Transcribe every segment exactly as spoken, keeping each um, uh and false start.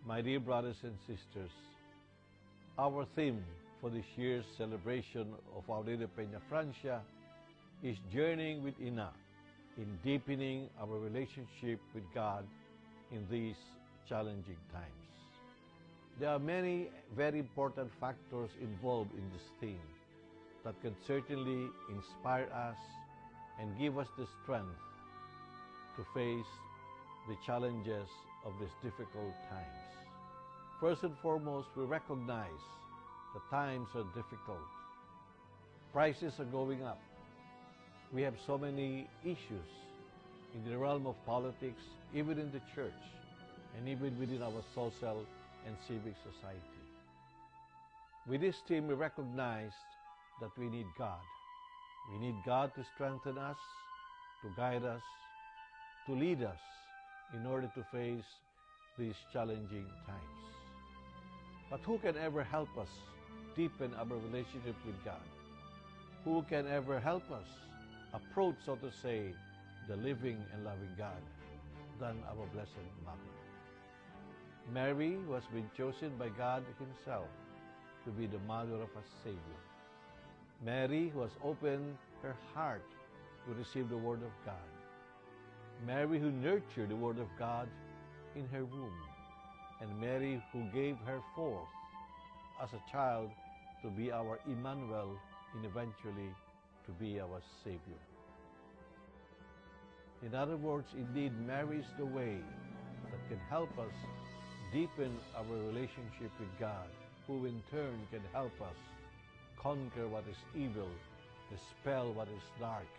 My dear brothers and sisters, our theme for this year's celebration of Our Lady of Peñafrancia is Journeying with Ina in Deepening Our Relationship with God in These Challenging Times. There are many very important factors involved in this theme that can certainly inspire us and give us the strength to face the challenges of these difficult times. First and foremost, we recognize that times are difficult. Prices are going up. We have so many issues in the realm of politics, even in the church, and even within our social and civic society. With this theme, we recognize that we need God. We need God to strengthen us, to guide us, to lead us in order to face these challenging times. But who can ever help us deepen our relationship with God? Who can ever help us approach, so to say, the living and loving God than our Blessed Mother? Mary, who has been chosen by God Himself to be the mother of our Savior. Mary, who has opened her heart to receive the Word of God. Mary, who nurtured the Word of God in her womb. And Mary, who gave her forth as a child to be our Emmanuel and eventually to be our Savior. In other words, indeed, Mary is the way that can help us deepen our relationship with God, who in turn can help us conquer what is evil, dispel what is dark,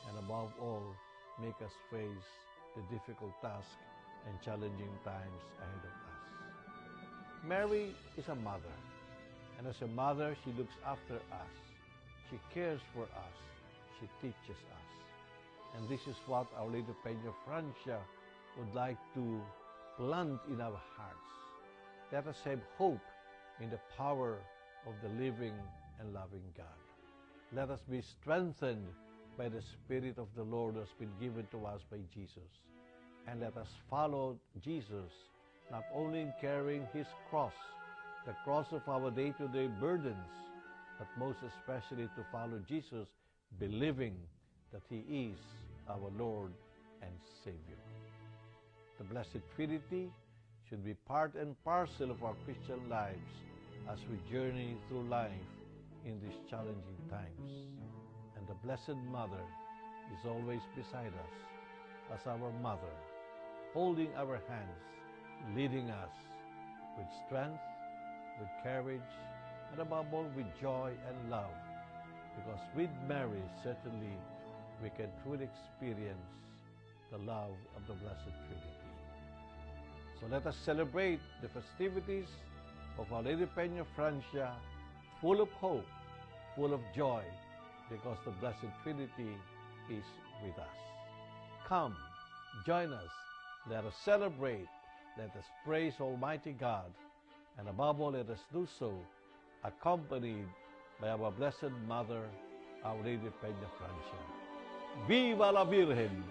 and above all, make us face the difficult task and challenging times ahead of us. Mary is a mother, and as a mother, she looks after us. She cares for us. She teaches us. And this is what Our Lady of Peñafrancia would like to plant in our hearts. Let us have hope in the power of the living and loving God. Let us be strengthened by the Spirit of the Lord who has been given to us by Jesus. And let us follow Jesus, not only in carrying His cross, the cross of our day-to-day burdens, but most especially to follow Jesus, believing that He is our Lord and Savior. The Blessed Trinity should be part and parcel of our Christian lives as we journey through life in these challenging times. And the Blessed Mother is always beside us as our mother, holding our hands, leading us with strength, with courage, and above all, with joy and love. Because with Mary, certainly, we can truly experience the love of the Blessed Trinity. So let us celebrate the festivities of Our Lady Peñafrancia, full of hope, full of joy, because the Blessed Trinity is with us. Come, join us. Let us celebrate. Let us praise Almighty God. And above all, let us do so accompanied by our Blessed Mother, Our Lady of Peñafrancia. Viva la Virgen!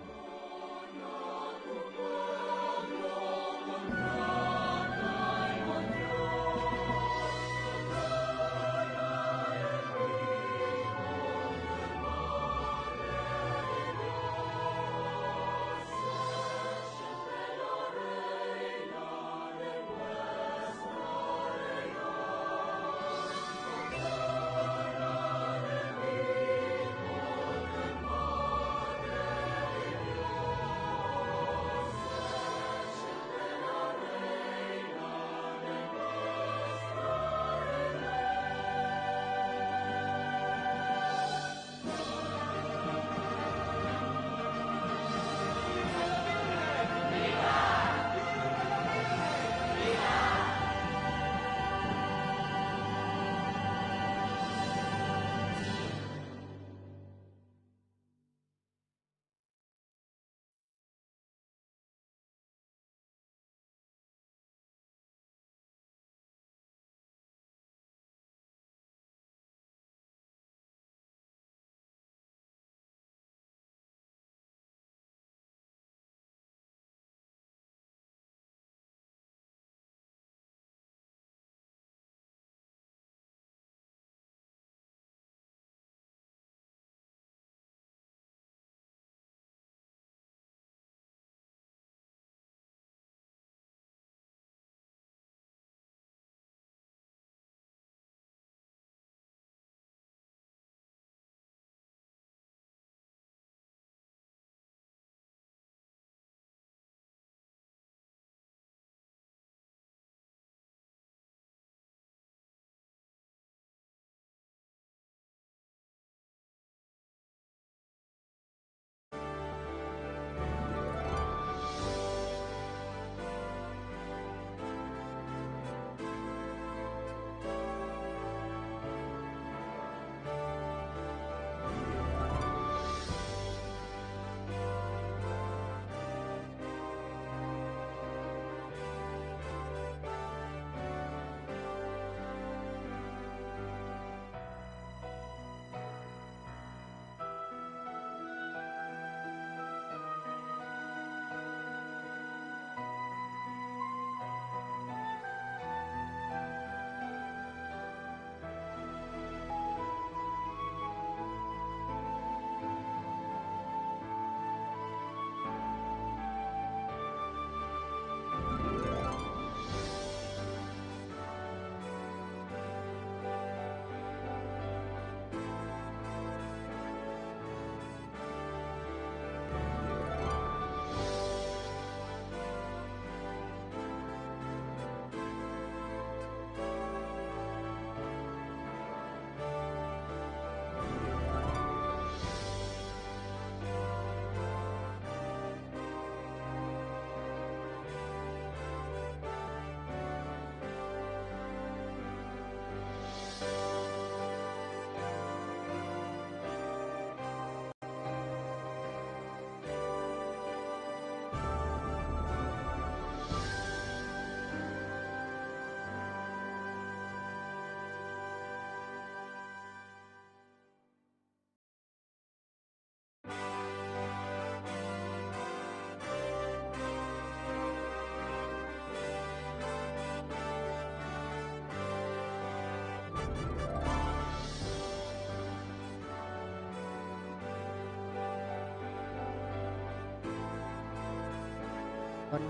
Kan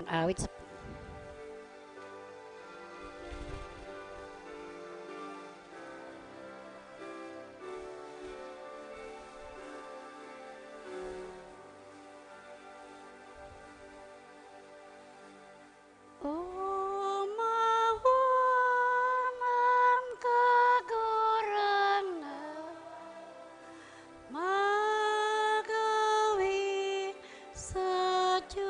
awit sa Omawon an Kagurangnan, mag-awit sa Dios.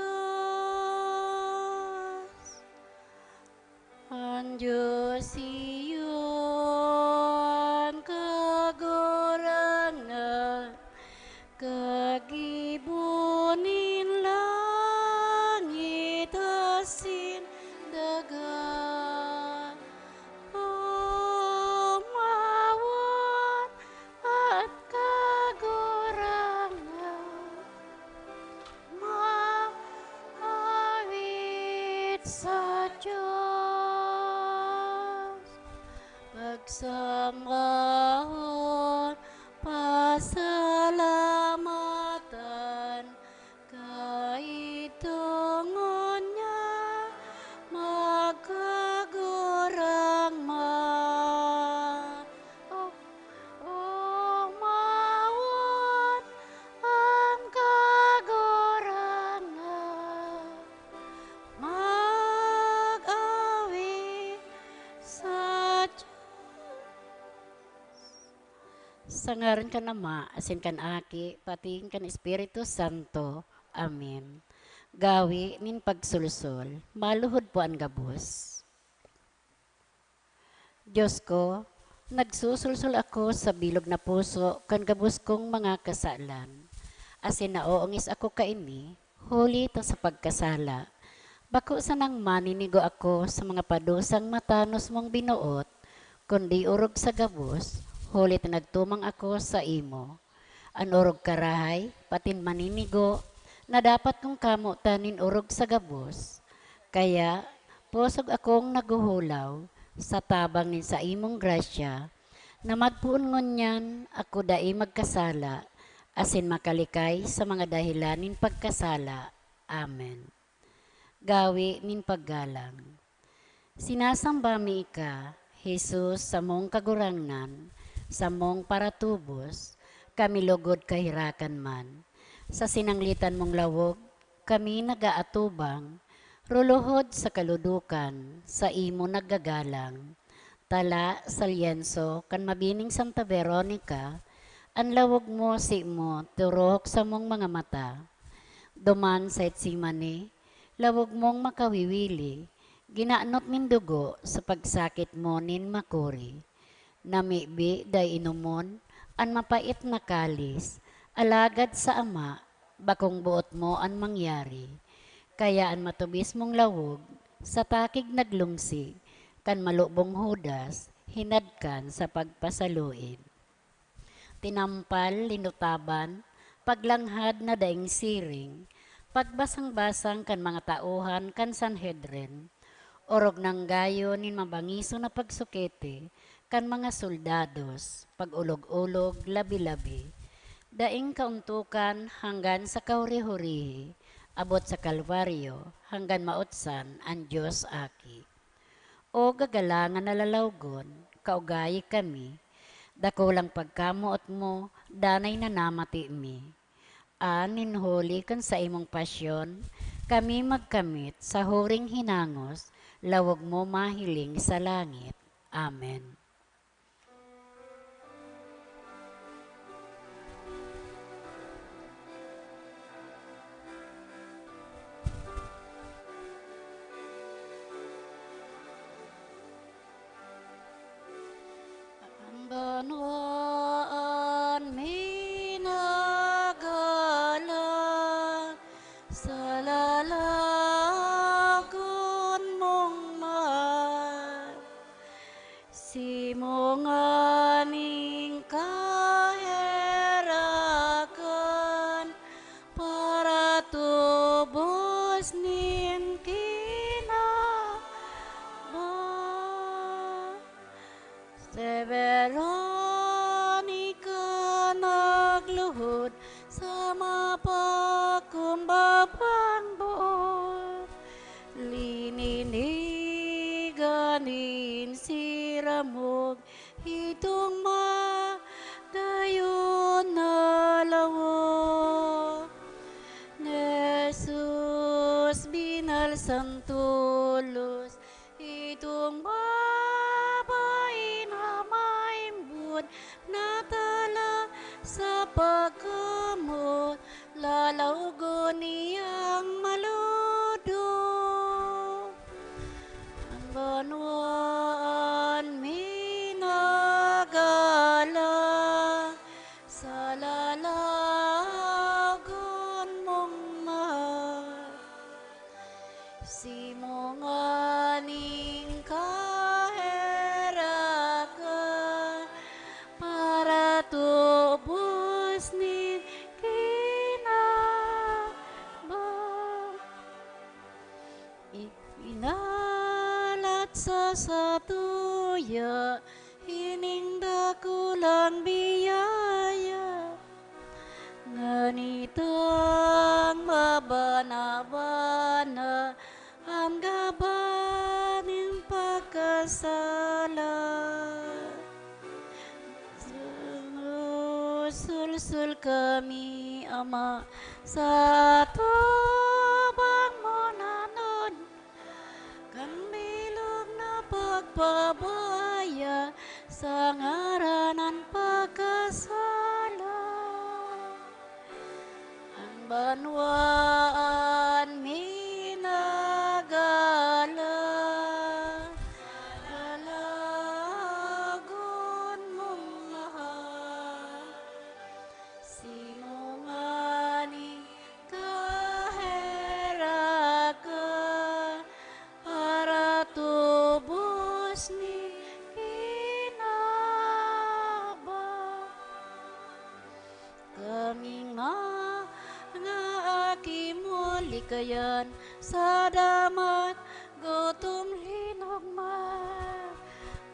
An Dios iyo an Kagurangnan, kagibo nin langit asin daga. Omawon an Kagurangnan, mag-awit sa Dios. Pagsamahon, pasalamatan, kaidto ngunyan magkagurang man. O, omawon an Kagurangnan, mag-awit sa Dios. Sa ngaran kan Ama, asin kan Aki, pati kan Espiritu Santo. Amen. Gawi nin pagsolsol. Maluhod po an gabos. Dios ko, nagsusulsol ako sa bilog na puso kan gabos kong mga kasalan, asin naoongis ako kaini, huli ta sa pagkasala. Bako sanang maninigo ako sa mga padusang matanos mong binoot, kundi orog sa gabos, huli ta nagtumang ako saimo. An orog karahay, patin maninigo, na dapat kong kamotan nin orog sa gabos. Kaya, pusog akong naghuhulaw sa tabang nin saimong grasya, na magpoon ngunyan ako dai magkasala, asin makalikay sa mga dahelan nin pagkasala. Amen. Gawi nin paggalang. Sinasamba mi ika, Jesus, samong Kagurangnan, samong paratubos, kami lugod kahirakan man. Sa sinanglitan mong lawog, kami nag-aatubang, ruluhod sa kaludukan, saimo naggagalang. Tala sa lyenso kan mabining Santa Veronica, an lawog mo, si mo, turuhok samong mga mata. Duman sa Getsemani, lawog mong makawiwili, ginanot nin dugo sa pagsakit mo nin makuri. Namibi dai inomon an mapait na kalis, alagad sa Ama, bakong boot mo an mangyari. Kaya an matubis mong lawog, sa takig naglungsi, kan malubong Judas, hinadkan sa pagpasaluib. Tinampal, linutaban, paglanghad na daing siring, pagbasang-basang kan mga tauhan kan Sanhedrin, orog nanggayo nin mabangiso na pagsukete kan mga soldados, pag-olog-olog, labi-labi. Daing kaontokan hanggan sa kahuri-hurihi, abot sa Kalbaryo, hanggan mautsan an Dios Aki. O gagalangan na lalawgon, kaugayi kami, dakulang pagkamoot mo, danay na namati mi. An nin huli kan saimong pasyon, kami magkamit sa huring hinangos, lawog mo mahiling sa langit. Amen. An banwaan minagalang sa lalagon mong mahal. Simo nganing kaherakan, paratubos nin kinaban. Si Veronica nagluhod sa mapakumbabang buo. pagdamog, hitong madayon na lawog. Jesus, binalsam tolos, itong babae na maimbod, natala sa pagkamot, lalaogon niyang malodom. Ang banwaan minagala sa lalaogon mong mahal. Simo nganing kaherakan, para tubos nin kinaba. Ipinalat sa satuya ining dakulang biyaya, ngani tang mabana-bana an gaba nin pagkasala. Susulsul kami, Ama, sa atubang mo nanon, kan bilog na pagpabaya sa ngaran an pagkasala. An banwaan minagala, lalagon mong mahal. Simo nganing kaherakan, para tubos nin kinaba. Kami mga aki mo, likayan sa damat, gutom, linog man.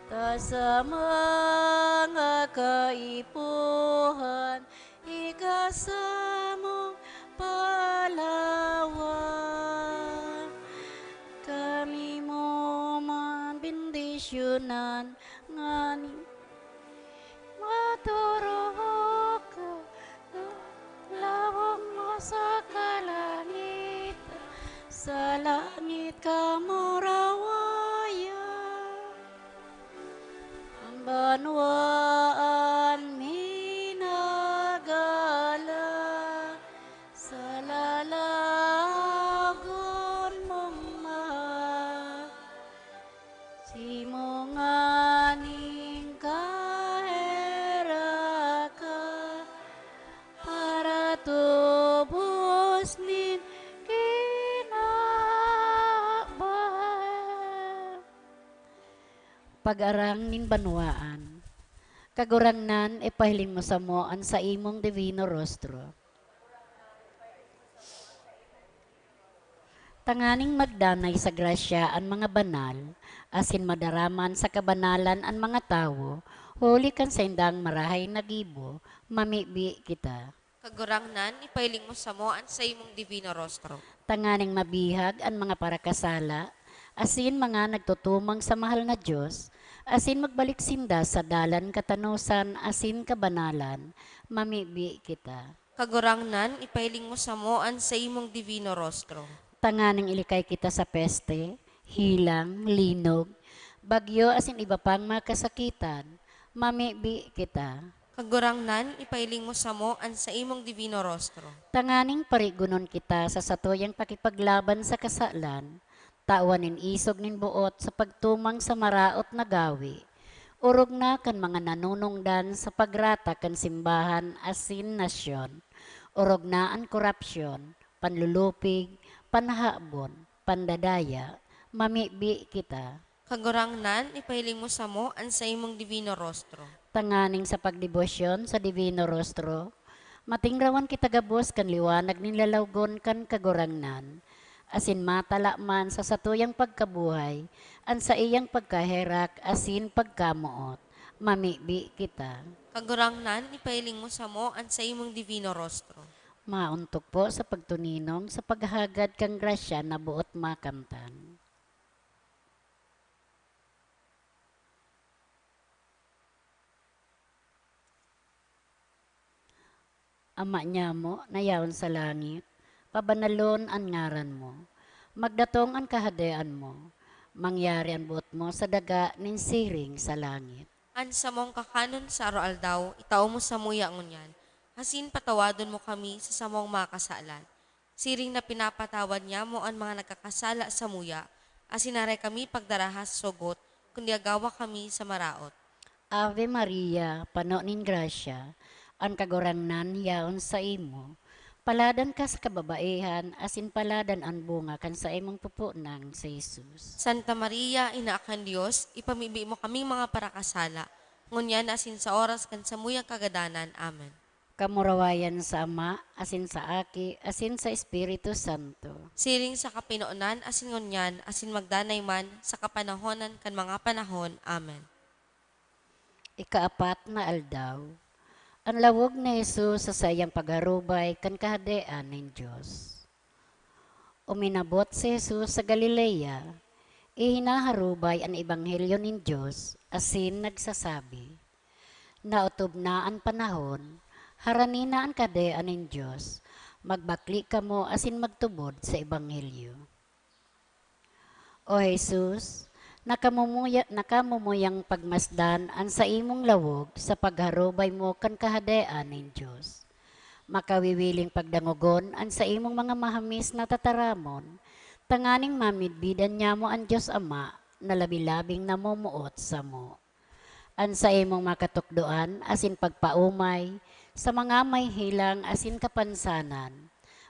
Ta sa mga kaipuhan, ika samong paalawan. Kami mo man bendisyonan, ngani maturog ka, lawog mo sa kalangitan, sa langit ka marawayan. An banwaan minagala sa lalagon mong mahal. Simo nganing kaherakan, para tubos nin kinaba. Pag-arang nin banwaan. Kagurangnan, ipahiling mo samo an saimong divino rostro. Tanganing magdanay sa grasya an mga banal, asin madaraman sa kabanalan an mga tawo, huli kan saindang marahay na gibo, mamibi kita. Kagurangnan, ipahiling mo samo an saimong divino rostro. Tanganing mabihag an mga parakasala, asin mga nagtutumang sa mahal na Dios, asin magbalik sinda sa dalan katanosan asin kabanalan, mamibi kita. Kagurangnan, ipahiling mo samo an saimong divino rostro. Tanganing ilikay kita sa peste, hilang, linog, bagyo asin iba pang mga kasakitan, mamibi kita. Kagurangnan, ipahiling mo samo an saimong divino rostro. Tanganing parigonon kita sa satuyang pakipaglaban sa kasalan, tawan nin isog nin boot sa pagtumang sa maraot na gawi, orog na kan mga nanunungdan sa pagrata kan simbahan asin nasyon, orog na an korapsyon, panlulupig, panhahabon, pandadaya, mamibi kita. Kagurangnan, ipahiling mo samo an saimong divino rostro. Tanganing sa pagdebosyon sa divino rostro, matingrawan kita gabos kan liwanag nin lalawgon kan Kagurangnan, asin matala man sa satuyang pagkabuhay an saiyang pagkaherak asin pagkamoot. Mamibi kita. Kagurangnan, ipahiling mo samo an saimong divino rostro. Maontog po sa pagtuninong sa paghagad kan grasya na boot makamtan. Ama nyamo na yaon sa langit, pabanalon an ngaran mo. Magdatong an kahadean mo. Mangyari an boot mo sa daga nin siring sa langit. An samong kakanon sa aroaldaw, itao mo samuya ngunyan, asin patawadon mo kami sa samong mga kasalan, siring na pinapatawad nyamo an mga nagkakasala samuya, asin aray kami pagdaraha sa sugot, kundi agawa kami sa maraot. Ave Maria, pano nin grasya, an Kagurangnan yaon saimo. Paladan ka sa kababaihan, asin paladan an bunga kan saimong pupo nang si Jesus. Santa Maria, Ina kan Dios, ipamibi mo kaming mga parakasala, ngunyan asin sa oras kan samuyang kagadanan. Amen. Kamurawayan sa Ama, asin sa Aki, asin sa Espiritu Santo. Siring sa kapinonan, asin ngunyan, asin magdanay man, sa kapanahonan kan mga panahon. Amen. Ikaapat na aldaw, an lawog ni Jesus sa saiyang pagharubay kan Kahadean nin Dios. Uminabot si Jesus sa Galilea, ihinaharubay an ebanghelyo nin Dios, asin nagsasabi, "Naotob na an panahon, harani na an Kahadean nin Dios, magbakle kamo asin magtubod sa ebanghelyo." O Jesus, nakamumuya-, nakamumuyang pagmasdan an saimong lawog sa pagharubay mo kan Kahadean nin Dios. Makawiwiling pagdangogon an saimong mga mahamis na tataramon, tanganing mamidbidan nyamo an Dios Ama na labi-labing namomoot samo. An saimong mga katukdoan asin pagpaomay sa mga may helang asin kapansanan,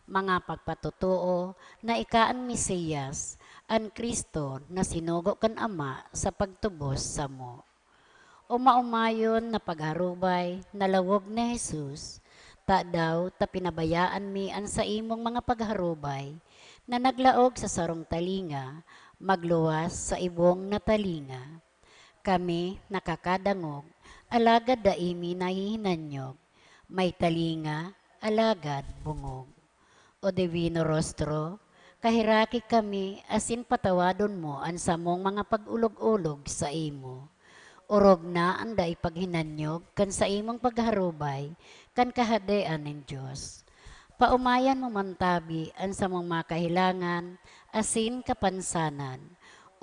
mga pagpatotoo na ika an Mesiyas, an Cristo na sinugo kan Ama sa pagtubos samo. O maomayon na pagharubay na lawog ni Jesus, tadaw ta pinabayaan mi an saimong mga pagharubay na naglaog sa sarong talinga, magluwas sa ibong na talinga. Kami nakakadangog, alagad dai mi nahihinanyog. May talinga, alagad bungog. O Divino Rostro, kaheraki kami asin patawadon mo an samong mga pag-olog-olog saimo. Orog na an dai paghinanyog kan saimong pagharubay kan Kahadean nin Dios. Paomayan mo man tabi an samong mga kahelangan asin kapansanan.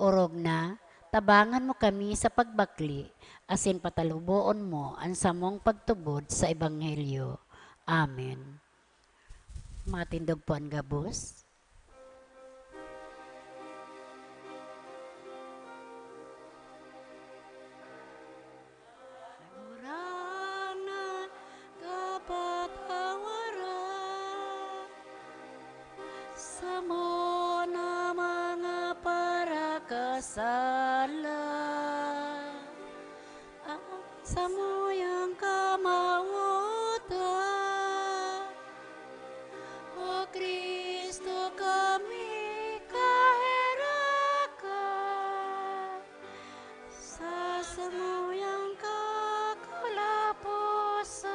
Orog na, tabangan mo kami sa pagbakle, asin pataluboon mo an samong pagtubod sa ebanghelyo. Amen. Matindog po an gabos. Kagurangnan, kapatawaran samo na mga parakasala. Ang samuyang kamawotan, O Cristo, kami kaherakan. Sa samuyang kakalaposan,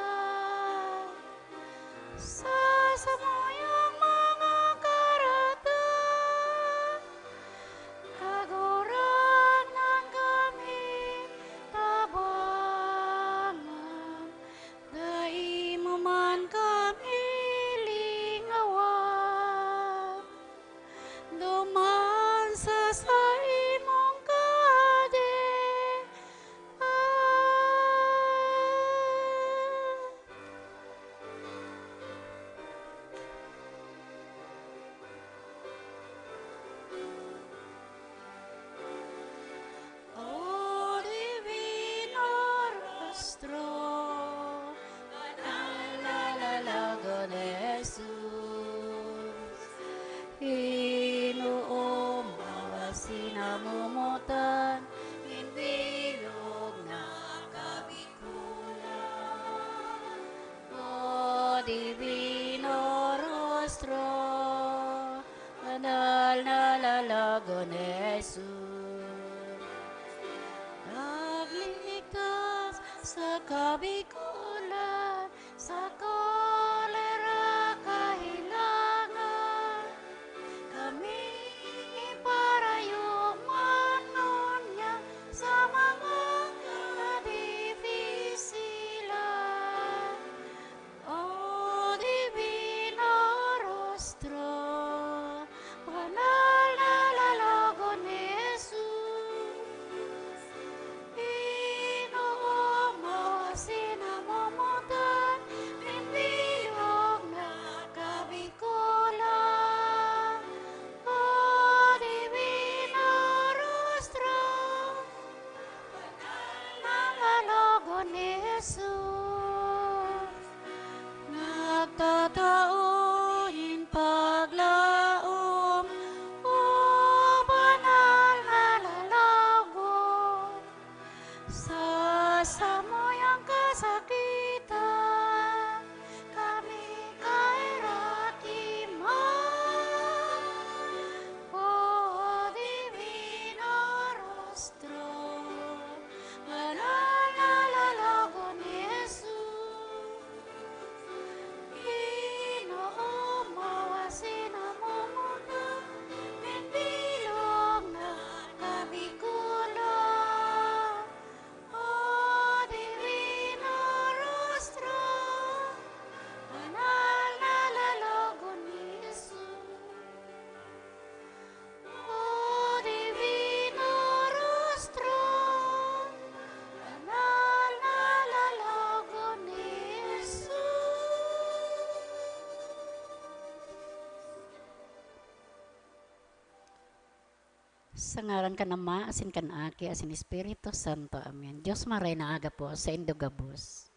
sa samuyang mga karatan, Kagurangnan, kami tabangan, dai mo man kami lingawan. Duman sa saimong Kahadean. O Divino Rostro, banal na lalago ni Jesus, inuumawas, sinamomotan, nin bilog na kabikulan. O Divino Rostro, banal na lalago ni Jesus, nagligtas sa kabikulan, sa kolera, kahilangan. Kami iparayo man ngunyan sa mga kadifisilan. O Sa ngaran kan Ama, asin kan Aki, asin Espiritu Santo. Amen. Dios maray na aga po saindo gabos.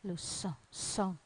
Lusa, sa.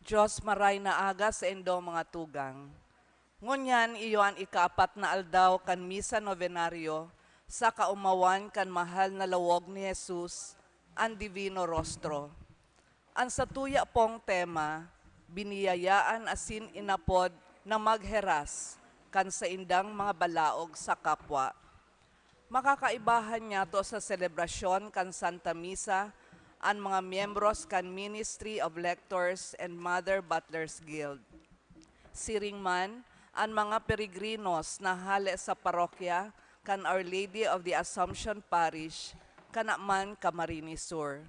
Dios, maray na aga saindo mga tugang. Ngunyan iyo an ikaapat na aldaw kan Misa Novenario sa kaomawan kan mahal na lawog ni Jesus, an Divino Rostro. An satuya pong tema, biniyayaan asin inapod na magheras kan saindang mga balaog sa kapwa. Makakaibahan niyato sa selebrasyon kan Santa Misa an mga miyembros kan Ministry of Lectors and Mother Butlers Guild. Siring man, an mga peregrinos na hale sa parokya kan Our Lady of the Assumption Parish, kana man Camarines Sur.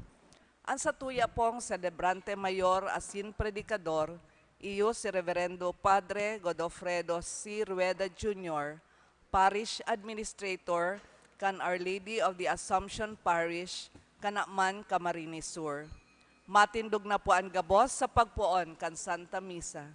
An satuya pong selebrante mayor asin predikador, iyo si Reverendo Padre Godofredo C. Rueda Junior, Parish Administrator kan Our Lady of the Assumption Parish, kana man Camarines Sur. Matindog na po an gabos sa pagpoon kan Santa Misa.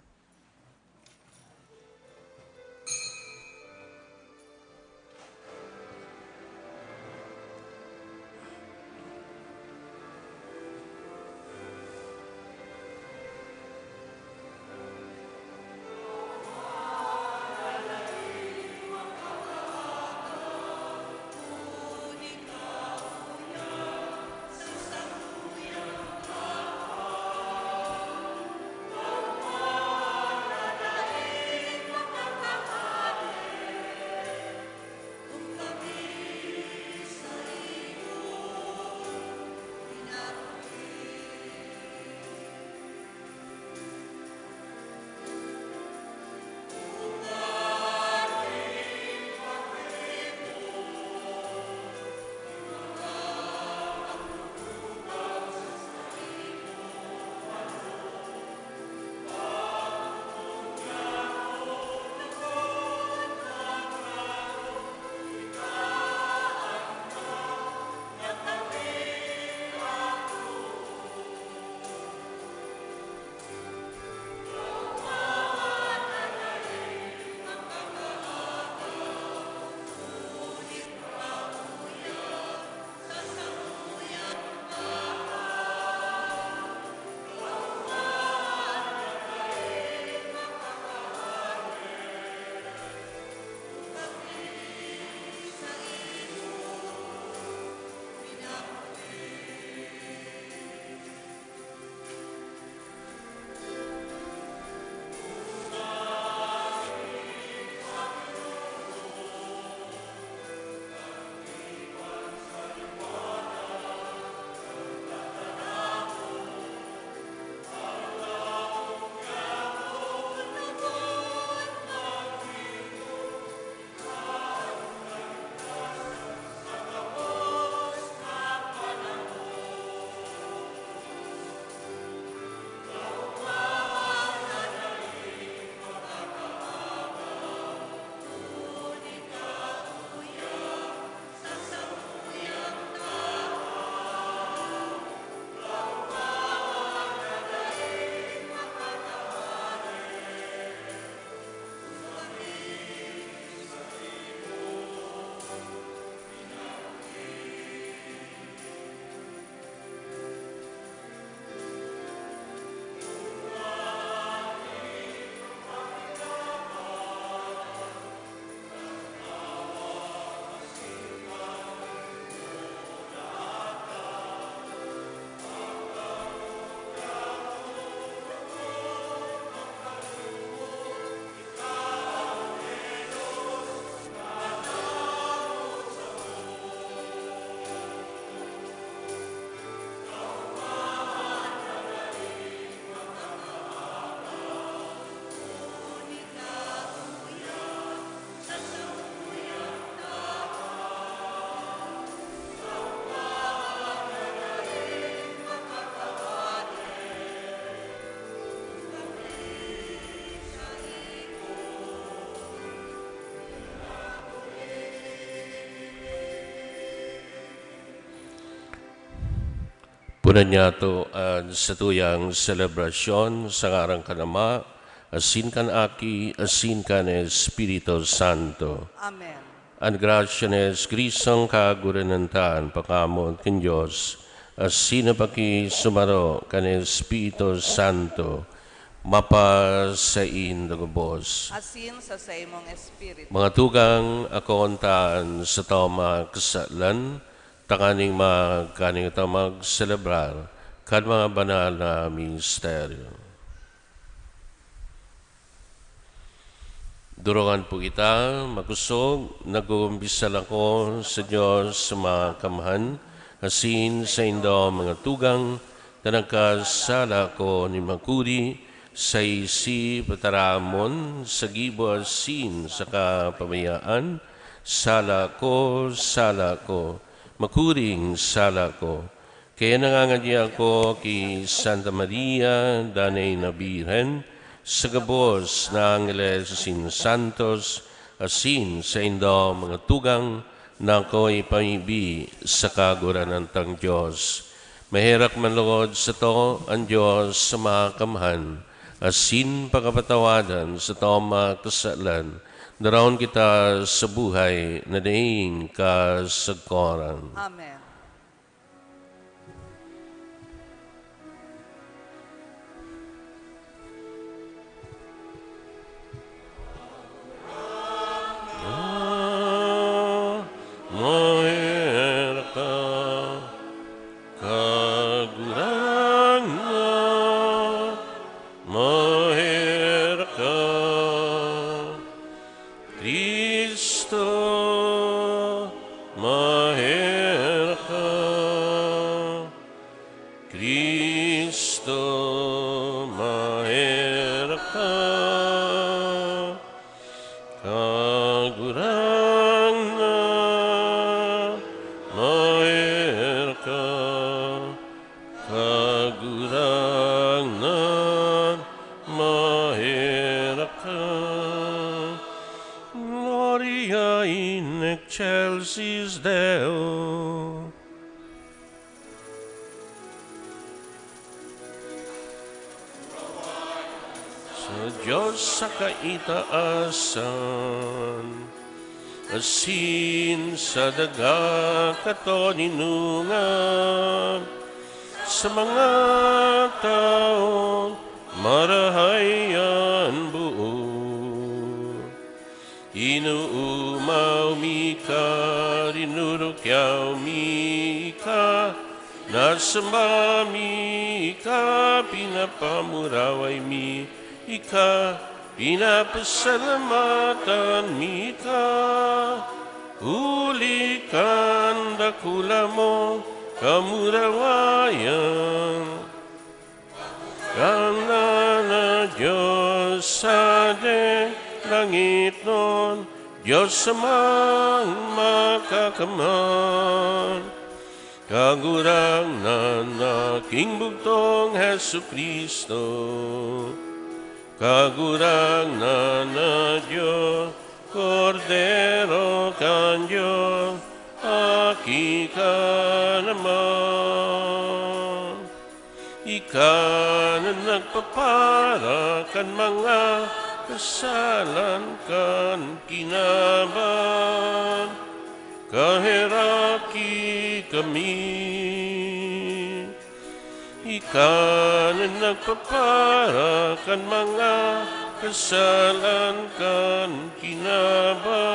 Punan niyato an satuyang selebrasyon sa ngaran kan Ama, asin kan Aki, asin kan Espiritu Santo. Amen. An grasya ni Jesu-Cristong Kagurangnan ta, an pag-amon kan Dios, asin an pakisumaro kan Espiritu Santo, Mapasaindo gabos. Asin sa saimong espiritu. Mga tugang, akoon ta an satong mga kasalan, tanganing magkaning ta magselebrar kan mga banal na misteryo. Durungan po kita, makosog, nag-uumbisal ako sa Dios sa mga kamhan, asin saindo mga tugang, ta nagkasala ako nin makuri, sa isip, pataramon, sa gibo asin sa kapabayaan. Sala ko, sala ko, makuring sala ko. Kaya nangangadya ako ki Santa Maria, Danay na Birhen, sa gabos na angheles asin santos, asin saindo mga tugang, na ako ipamibi sa Kagurangnan tang Dios. Maherak man lugod sato an Dios sa mga kamhan, asin pakapatawadan sato mga kasalan, daraon kita sa buhay na daing kasagkoran. Amen. Ah, maherak ka, Kagurangnan, maherak ka, Cristo, maherak ka. Cristo, maherak ka. Kagurangnan, maherak ka. Kagurangnan, maherak ka. Gloria in excelsis Deo. Sa Dios sa kaitaasan, asin sa daga katoninongan, sa mga tawo marahay an boot. Inoomaw mi ka, rinurukyaw mi ka, nasamba mi ka, pinapamuraway mi ka, pinapasalamatan mi ka, huli kan dakula mo kamurawayan. Kagurangnan na Dios sa langitnon, Dios Amang Makakamhan. Kagurangnan na King Bugtong Jesu-Cristo. Kagurangnan na Dios, Kordero kan Dios, aki ka naman. Ika na nagpapara kan mga kasalan kan kinaban, kaheraki kami. Ika na nagpapara kan mga kasalan kan kinaban.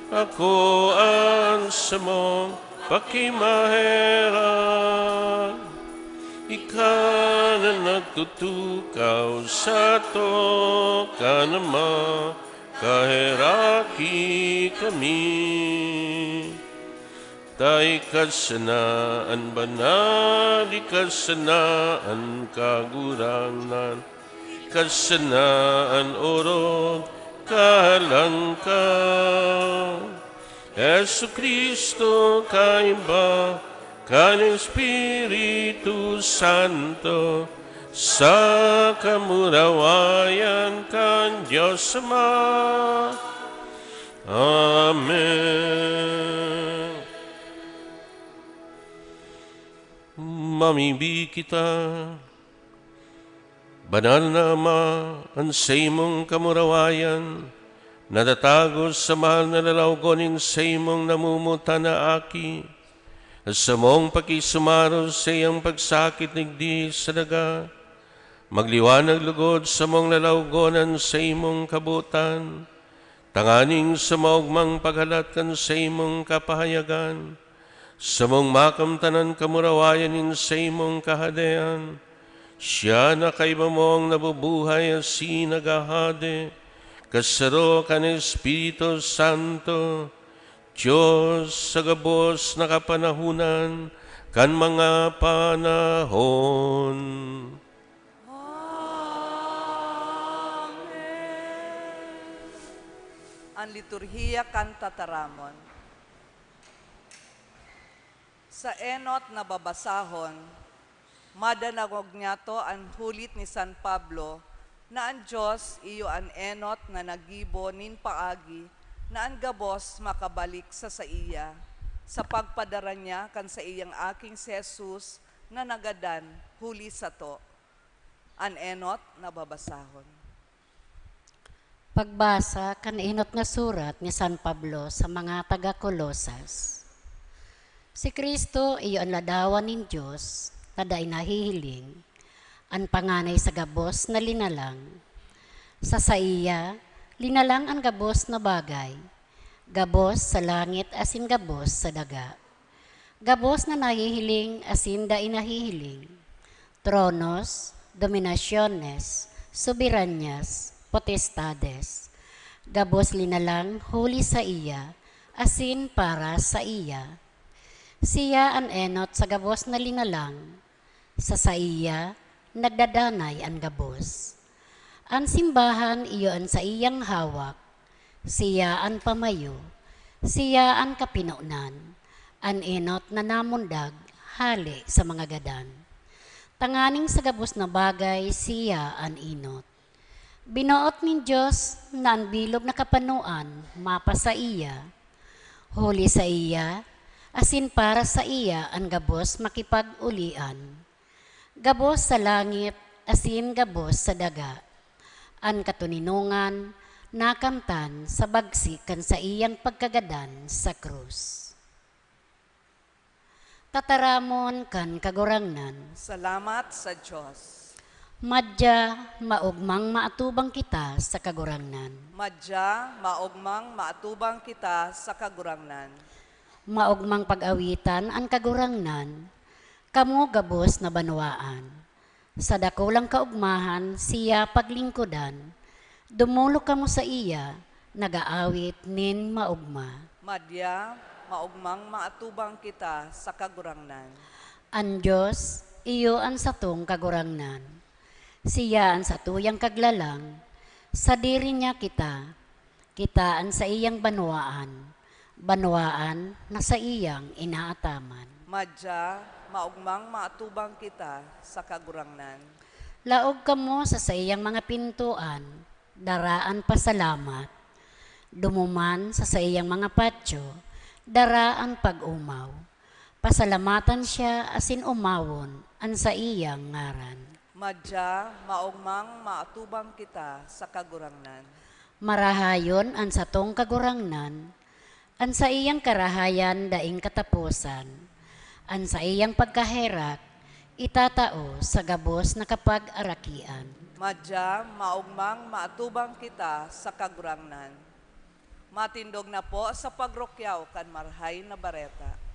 Ako an samong pakimaherak. Ika na nagtutukaw sato kan Ama, kaheraki kami. Ta ika sana an banal, ika sana an kagurangnan, ika sana an orog, kahalang ka. Jesu-Cristo, kaiba kan Espiritu Santo, sa kamurawayan kan Dios Ama. Amen. Mamibi kita. Banal na Ama, an saimong kamurawayan natatago sa mahal na lalawgon nin saimong namomotan na Aki. Samong pakisumaros saiyang pagsakit digdi sa daga, Magliwanag lugod samong lalawgon an saimong kabotan, tanganing sa maogmang paghalat kan saimong kapahayagan, samong makamtan an kamurawayan nin saimong Kahadean. Siya na kaiba mong nabubuhay asin naghahade, kasaro kan Espiritu Santo, Dios sa gabos na kapanahonan kan mga panahon. Amen. An liturhiya kan tataramon. Sa enot na babasahon, madanangog niyato an hulit ni San Pablo na an Dios iyo an enot na naggibo nin paagi na an gabos makabalik sa saiya, sa pagpadara niya kan saiyang Aking si Jesus na nagadan huli sato. An enot na babasahon. Pagbasa kan enot na surat ni San Pablo sa mga taga Colosas. Si Cristo iyo an ladawan nin Dios na dai nahihiling, an panganay sa gabos na linalang. Sa saiya, linalang an gabos na bagay, gabos sa langit asin gabos sa daga. Gabos na nahihiling asin dai nahihiling, tronos, dominasyones, soberanyas, potestades, gabos linalang huli saiya asin para saiya. Siya an enot sa gabos na linalang, sa saiya nagdadanay an gabos. An simbahan iyo an saiyang hawak, siya an pamayo, siya an kapinonan, an enot na namundag hale sa mga gadan. Tanganing sa gabos na bagay siya an enot. Binoot nin Dios na an bilog na kapanoan mapasaiya, huli saiya, asin para saiya an gabos makipag-olian. Gabos sa langit asin gabos sa daga, an katoninongan nakamtan sa bagsi kan saiyang pagkagadan sa krus. Tataramon kan Kagurangnan. Salamat sa Dios. Madya, maogmang maatubang kita sa Kagurangnan. Madya, maogmang maatubang kita sa Kagurangnan. Maogmang pag-awitan an Kagurangnan, kamo gabos na banwaan. Sa dakulang kaogmahan siya paglingkodan. Dumolok kamo saiya, nag-aawit nin maogma. Madya, maogmang maatubang kita sa Kagurangnan. An Dios, iyo an satong Kagurangnan. Siya an satuyang Kaglalang, sadiri niya kita. Kita an saiyang banwaan, banwaan na saiyang inaataman. Madya, maogmang maatubang kita sa Kagurangnan. Laog kamo sa saiyang mga pintoan, dara an pasalamat. Dumuman sa saiyang mga patyo, dara an pag-omaw. Pasalamatan siya asin omawon an saiyang ngaran. Madya, maogmang maatubang kita sa Kagurangnan. Marahayon an satong Kagurangnan, an saiyang karahayan daing kataposan. An saiyang pagkaherak itatao sa gabos na kapag-arakian. Madya, maogmang maatubang kita sa Kagurangnan. Matindog na po sa pagrukyaw kan Marahay na Bareta.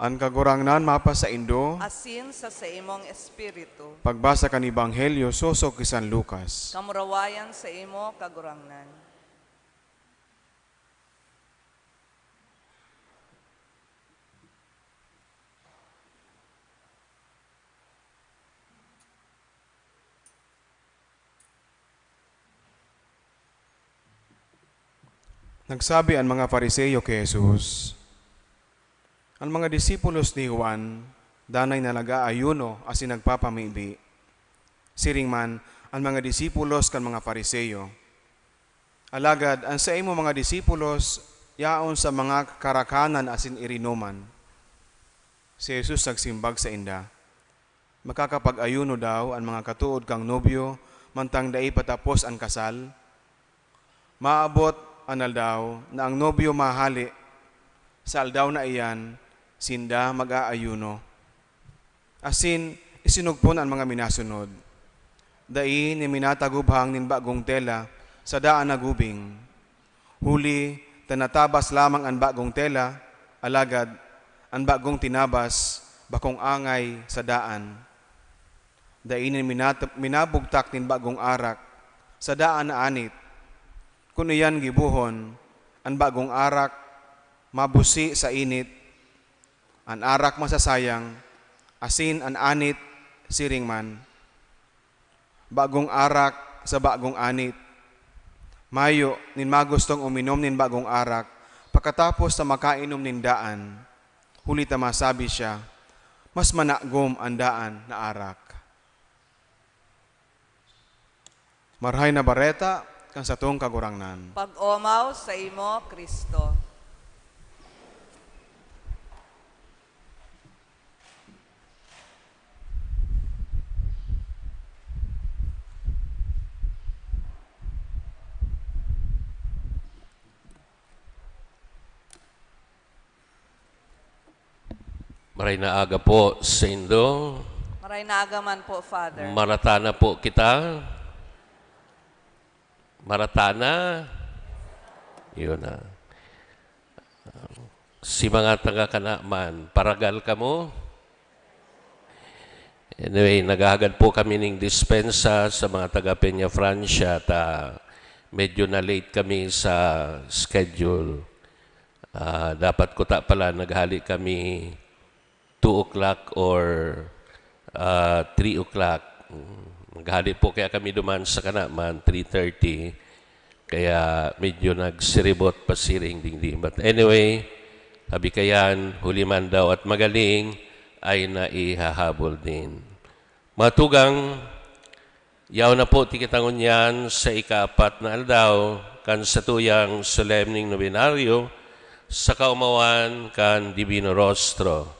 An Kagurangnan mapasaindo. Asin sa saimong espiritu. Pagbasa kan Ebanghelyo sosog ki San Lucas. Kamurawayan saimo, Kagurangnan. Nagsabi an mga Fariseo ki Jesus, "An mga disipulos ni Juan danay na nag-aayuno asin nagpapamibi. Siring man an mga disipulos kan mga Fariseo. Alagad an saimo mga disipulos yaon sa mga karakanan asin irinoman." Si Jesus nagsimbag sainda, "Makakapag-ayuno daw an mga katood kan nobyo mantang dai pa tapos an kasal? Maabot an aldaw na an nobyo mahale. Sa aldaw na iyan, sinda mag-aayuno." Asin isinugpon an mga minasunod. Dai nin minataguphang nin bagong tela sa daan na gubing. Huli ta natabas lamang an bagong tela, alagad an bagong tinabas bakong angay sa daan. Dai nin minat-, minabugtak nin bagong arak sa daan na anit. Kun iyan gibohon, an bagong arak mabusi sa init, an arak masasayang, asin an anit siring man. Bagong arak sa bagong anit. Mayo nin magustong uminom nin bagong arak pakatapos ta makainom nin daan, huli ta masabi siya, "Mas managom an daan na arak." Marahay na Bareta kan satong Kagurangnan. Pag-omaw saimo, Cristo. Maray na aga po saindo. Maray na aga man po, Father. Marata na po kita. Marata na. Yun na. Si mga taga Kanaman, paragal kamo? Anyway, naghahagad po kami ning dispensa sa mga taga Peñafrancia ta medyo na-late kami sa schedule. Ah, dapat kuta pala naghali kami two o'clock or, ah, three o'clock. Mm, naghali po kaya kami duman sa Kanaman, three thirty. Kaya medyo nagsiribot pasiring digdi. But anyway, sabi kayan, huli man daw at magaling ay naihahabol din. Mga tugang, yaon na po ti kita ngunyan sa ikaapat na aldaw kan satuyang solemneng nobenaryo sa kaomawan kan Divino Rostro.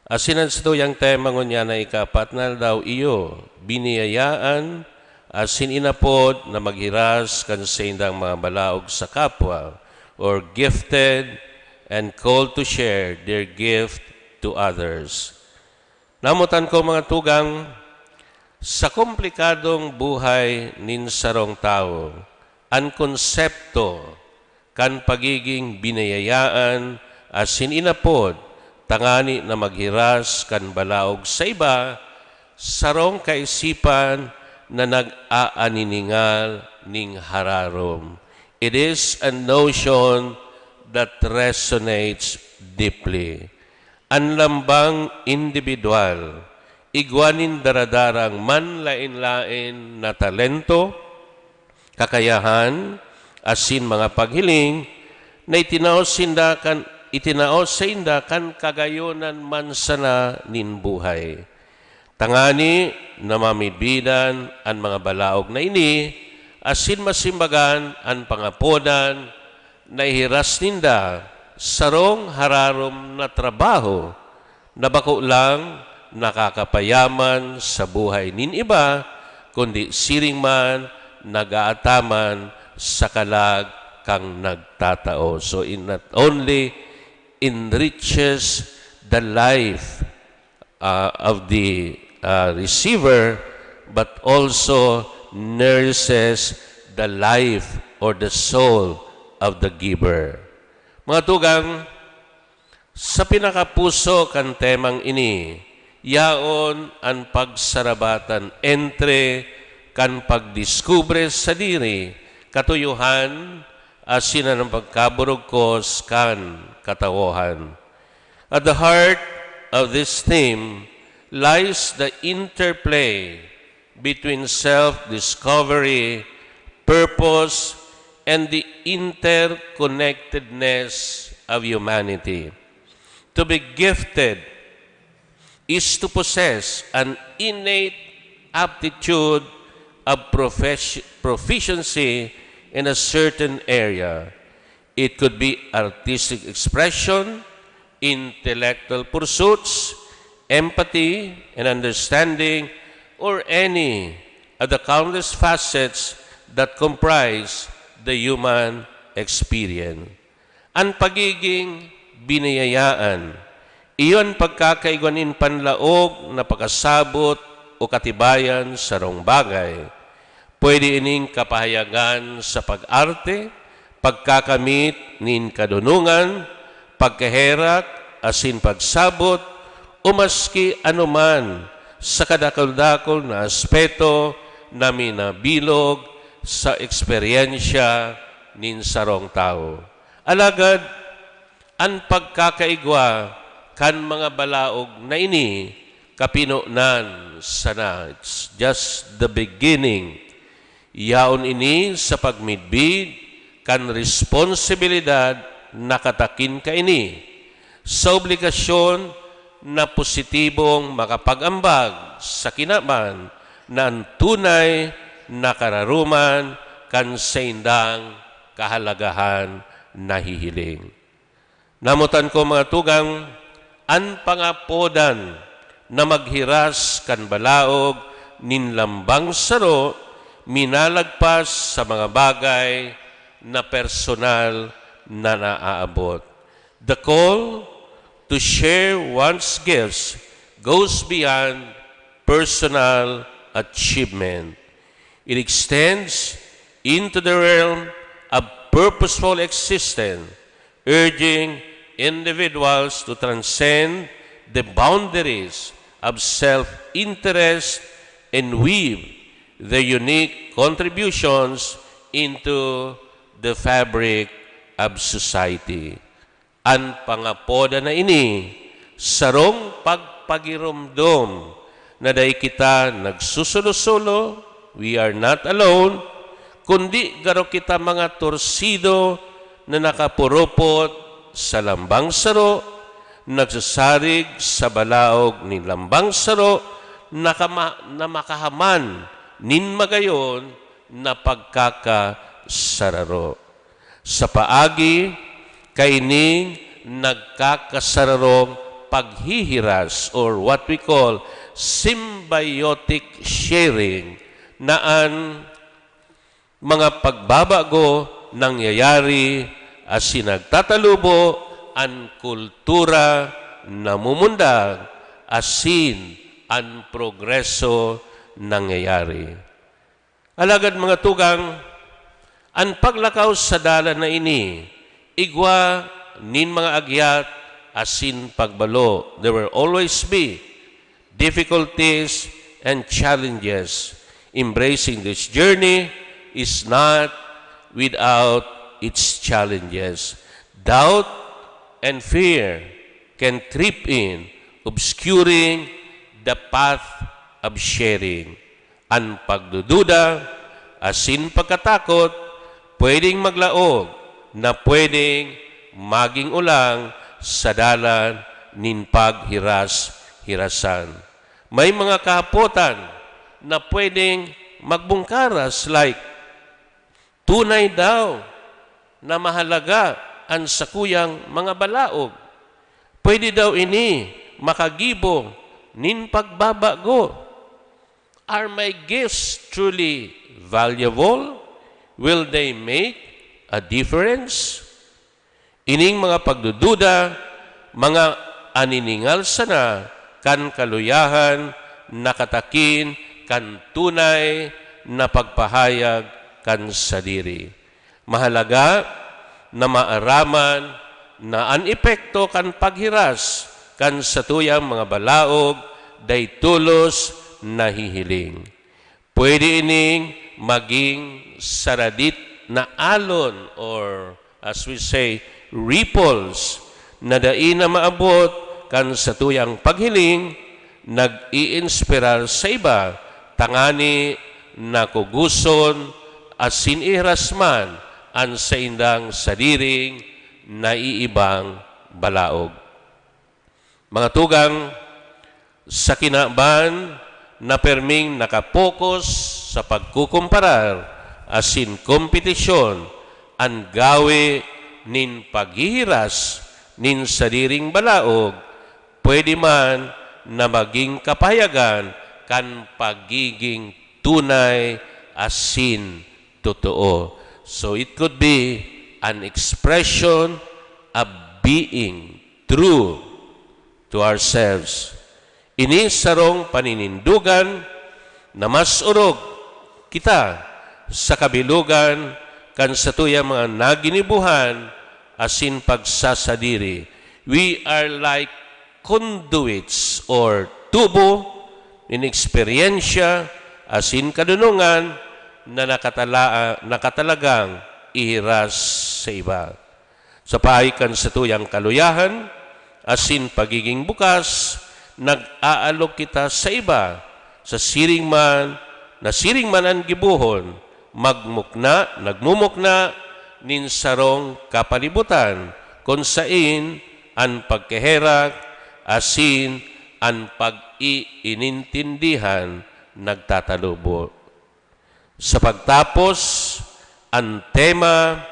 Asin an satuyang tema ngunyan na ikaapat na aldaw iyo, biniyayaan asin inapod na maghiras kan saindang mga balaog sa kapwa, or gifted and called to share their gift to others. Namotan ko, mga tugang, sa komplikadong buhay nin sarong tawo, an konsepto kan pagiging binayayaan asin inapod tangani na maghiras kan balaog sa iba, sarong kaisipan na nag-aaniningal ning hararom. It is a notion that resonates deeply. An lambang indibidwal, igwa nin daradarang manlaen-laen na talento, kakayahan, asin mga paghiling na itinao sinda kan, itinao sainda kan kagayonan man sana nin buhay. Tangani na mamidbidan an mga balaog na ini, asin masimbagan an pangapodan na ihiras ninda sarong hararom na trabaho na bako lang nakakapayaman sa buhay nin iba, kundi siring man nag-aataman sa kalag kan nagtatao. So, it not only enriches the life, uh, of the, uh, receiver, but also nourishes the life or the soul of the giver. Mga tugang, Sa pinakapuso kan temang ini, yaon an pagsarabatan entre kan pagdiskubre sa diri, katuyohan, asin an pagkaburugkos kan katawohan. At the heart of this theme lies the interplay between self-discovery, purpose, and the interconnectedness of humanity. To be gifted is to possess an innate aptitude of profes-, proficiency in a certain area. It could be artistic expression, intellectual pursuits, empathy, and understanding, or any of the countless facets that comprise the human experience. An pagiging biniyayaan, iyo an pagkakaigwa nin panlaog na pakasabot o katibayan sarong bagay. Pwede ining kapahayagan sa pag-arte, pagkakamit nin kadonongan, pagkaherak, asin pagsabot, o maski anoman sa kadakul-dakul na aspeto na minabilog sa eksperyensya nin sarong tawo. Alagad, an pagkakaigwa kan mga balaog na ini, kapinonan sana, it's just the beginning. Yaon ini sa pagmidbid kan responsibilidad na katakin kaini, sa obligasyon na positibong makapag-ambag sa kinaban na an tunay na kararoman kan saindang kahalagahan nahihiling. Namotan ko, mga tugang, an pangapodan na maghiras kan balaog nin lambang saro minalagpas sa mga bagay na personal na naaabot. The call to share one's gifts goes beyond personal achievement. It extends into the realm of purposeful existence, urging individuals to transcend the boundaries of self-interest and weave their unique contributions into the fabric of society. An pangapodan na ini, sarong pagpagiromdom na dai kita nagsusolo-solo, we are not alone, kundi garo kita mga torsido na nakapurupot sa lambang saro, nagsasarig sa balaog nin lambang saro, na kama-, na makahaman nin magayon na pagkakasararo. Sa paagi kaining nagkakasararong paghihiras, or what we call symbiotic sharing, na an mga pagbabago nangyayari asin nagtatalubo an kultura namumundag asin an progreso nangyayari. Alagad, mga tugang, an paglakaw sa dalan na ini igwa nin mga agyat asin pagbalo. There will always be difficulties and challenges. Embracing this journey is not without its challenges. Doubt and fear can creep in, obscuring the path of sharing. An pagdududa asin pagkatakot pwedeng maglaog na pwedeng maging olang sa dalan nin paghiras-hirasan. May mga kahapotan na pwedeng magbungkaras, like, tunay daw na mahalaga an sakuyang mga balaog. Pwede daw ini makagibo nin pagbabago. Are my gifts truly valuable? Will they make a difference? Ining mga pagdududa, mga aniningal sana kan kaluyahan na katakin kan tunay na pagpahayag kan sadiri. Mahalaga na maaraman na an epekto kan paghiras kan satuyang mga balaog dai tolos nahihiling. Pwede ining magin saradit na alon, or as we say, ripples, na dai na maabot kan satuyang paghiling, nag-iinspirar sa iba, tangani nakugoson asin ihiras man an saindang sadiring naiibang balaog. Mga tugang, sa kinaban na perming nakapokos sa pagkukumparar asin kompetisyon, an gawe nin paghihiras nin sadiring balaog pwede man na magin kapahayagan kan pagiging tunay asin totoo. So it could be an expression of being true to ourselves. Ini sarong paninindogan na mas orog kita sa kabilogan kan satuyang mga naginibohan asin pagsasadiri. We are like conduits or tubo nin eksperyensya asin kadunongan na nakatala-, nakatalagang ihiras sa iba. Sa paagi kan satuyang kaluyahan asin pagiging bukas, nag-aalok kita sa iba, sa siring man, na siring man an gibohon, magmukna, nagmumukna nin sarong kapalibutan kun sain an pagkaherak asin an pag-iinintindihan nagtatalubo. Sa pagtapos, an tema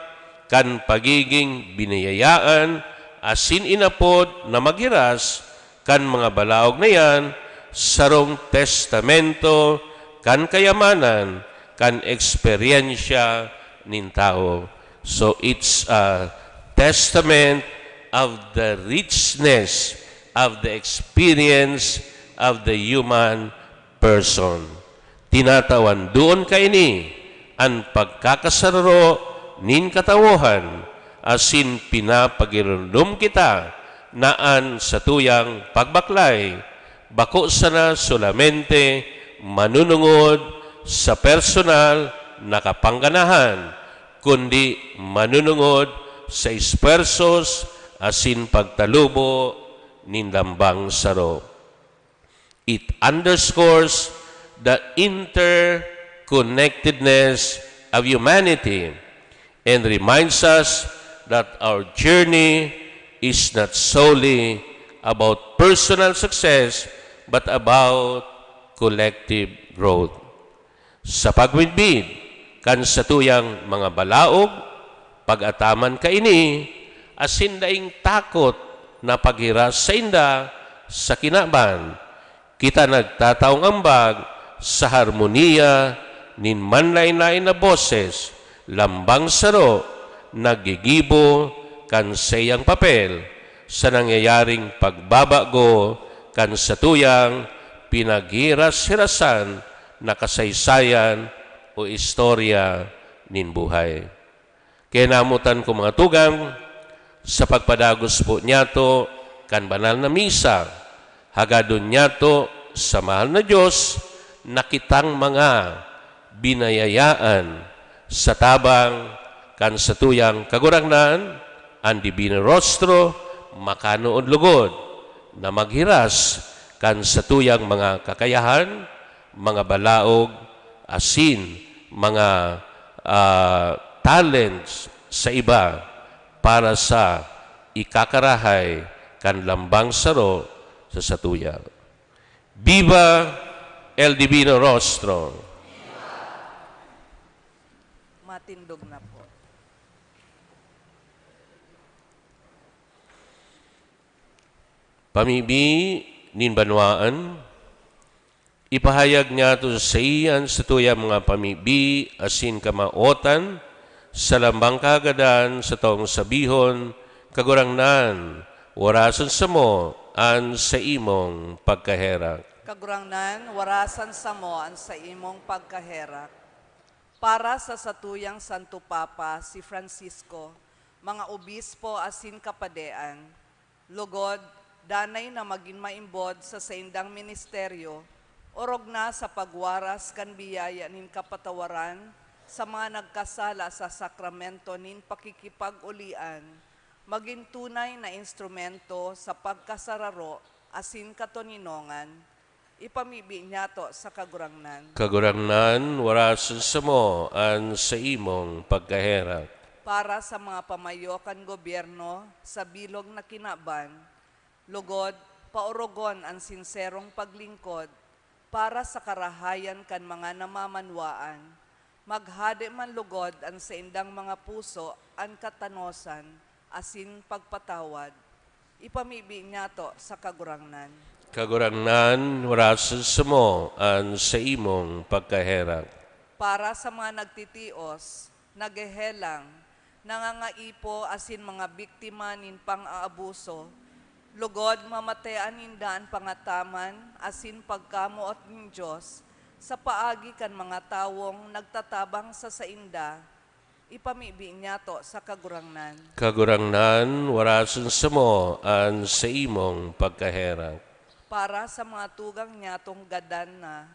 kan pagiging biniyayaan asin inapod na maghiras kan mga balaog na iyan sarong testamento kan kayamanan kan eksperyensya nin tawo. So, it's a testament of the richness of the experience of the human person. Tinatawan doon kaini an pagkakasararo nin katawohan, asin pinapagiromdom kita na an satuyang pagbaklay bako sana solamente manunungod sa personal na kapangganahan, kundi manunungod sa espuwersos asin pagtalubo nin lambang saro. It underscores the interconnectedness of humanity and reminds us that our journey is not solely about personal success but about collective growth. Sa pagmidbid kan satuyang mga balaog, pag-ataman kaini asin daing takot na paghiras sainda sa kinaban, kita nagtataong ambag sa harmonia nin manlaen-laen na boses, lambang saro, naggigibo kan saiyang papel sa nangyayaring pagbabago kan satuyang pinaghiras-hirasan na kasaysayan o istorya nin buhay. Kaya namotan ko, mga tugang, sa pagpadagos po niyato kan banal na misa, hagadon niyato sa mahal na Dios na kitang mga binayayaan sa tabang kan satuyang Kagurangnan, an Divino Rostro, makanood lugod na maghiras kan satuyang mga kakayahan, mga balaog, asin mga, ah, talents sa iba para sa ikakarahay kan lambang saro sa satuya. Viva el Divino Rostro! Matindog na po. Pamibi nin banwaan, ipahayag niyato sa saiya an satuyang mga pamibi asin kamawotan sa lambang kahagadan, satong sabihon, Kagurangnan, warasan samo an saimong pagkaherak. Kagurangnan, warasan samo an saimong pagkaherak. Para sa satuyang Santo Papa, si Francisco, mga obispo asin kapadean, lugod, danay na magin maimbod sa saindang ministeryo, orog na sa pagwaras kan biyaya nin kapatawaran sa mga nagkasala sa sakramento nin pakikipag-ulian, magin tunay na instrumento sa pagkasararo asin katoninongan, ipamibi niyato sa Kagurangnan. Kagurangnan, warason samo an saimong pagkaherak. Para sa mga pamayo kan gobyerno sa bilog na kinaban, lugod, paorogon an sinserong paglingkod para sa karahayan kan mga namamanwaan, maghade man lugod an saindang mga puso an katanosan asin pagpatawad. Ipamibi niyato sa Kagurangnan. Kagurangnan, warason samo an saimong pagkaherak. Para sa mga nagtitios, naghehelang, nangangaipo asin mga biktima nin pang-aabuso, lugod, mamatean ninda an pangataman asin pagkamoot nin Dios sa paagi kan mga tawong nagtatabang sa sainda, ipamibi niyato sa Kagurangnan. Kagurangnan, warason samo an saimong pagkaherak. Para sa mga tugang niyatong gadan na,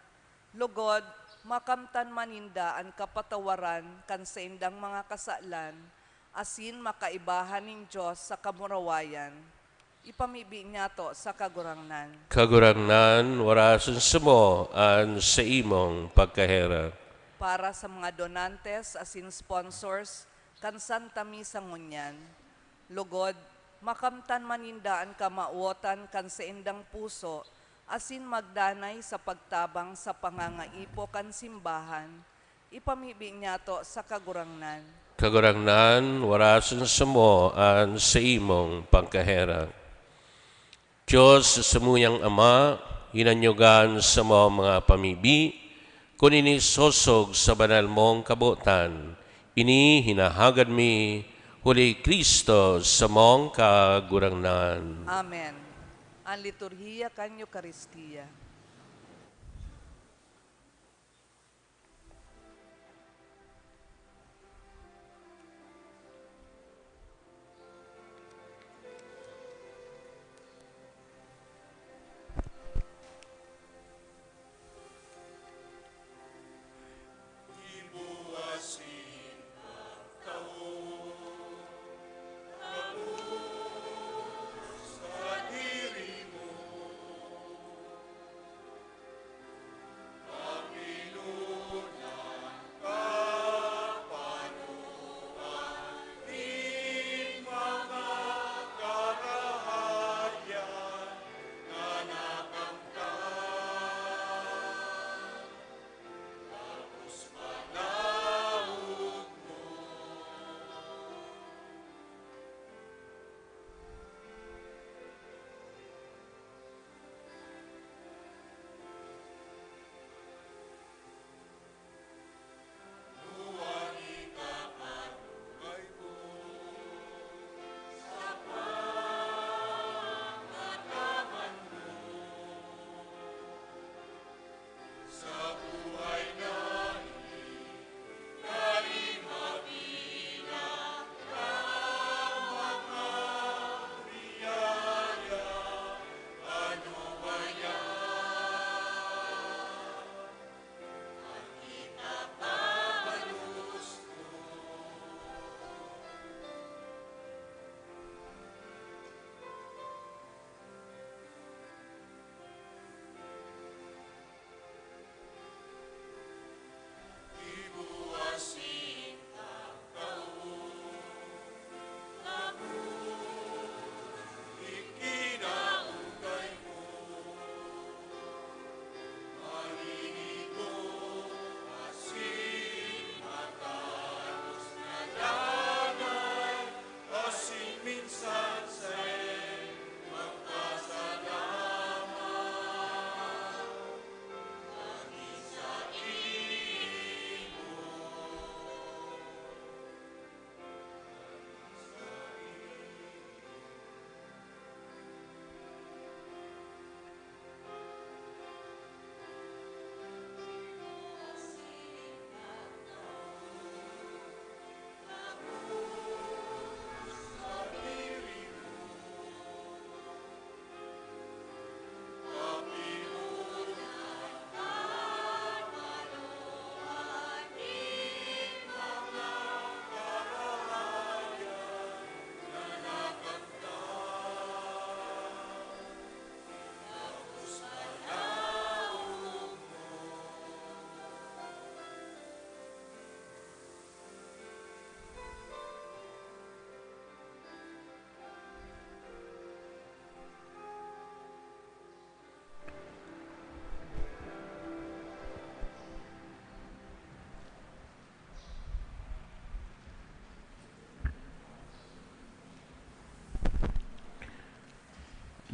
lugod, makamtan man ninda an kapatawaran kan saindang mga kasalan, asin makaibahan nin Dios sa kamurawayan, ipamibi niyato sa Kagurangnan. Kagurangnan, warason samo an saimong pagkaherak. Para sa mga donantes asin sponsors kan Santa Misa ngunyan, lugod, makamtan man ninda an kamawotan kan saindang puso asin magdanay sa pagtabang sa pangangaipo kan simbahan, ipamibi niyato sa Kagurangnan. Kagurangnan, warason samo an saimong pagkaherak. Dios, samuyang Ama, hinanyogan samo an mga pamibi, kun ini sosog sa banal mong kabotan. Ini hinahagad mi, huli Cristo, samong Kagurangnan. Amen. An liturhiya kan Eukaristia.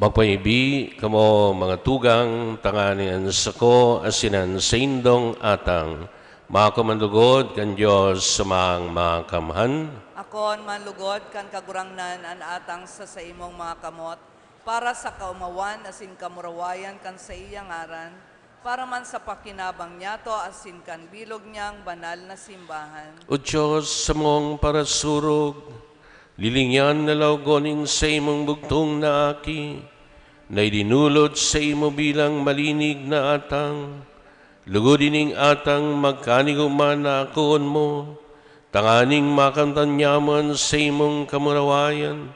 Magpaibi kamo, mga tugang, tanganing an sako asin an saindong atang makuman lugod kan Dios sa Makamhan. Akon man lugod kan Kagurangnan an atang sa saimong mga kamot, para sa kaomawan asin kamurawayan kan saiyang ngaran, para man sa pakinabang niyato asin kan bilog niyang banal na simbahan. O Dios, samong parasurog, lilingyan na laogon nin saimong bugtong na Aki, na idinulot saimo bilang malinig na atang. Lugod ining atang magkanigoman na akoon mo, tanganing makamtan niya man saimong kamurawayan,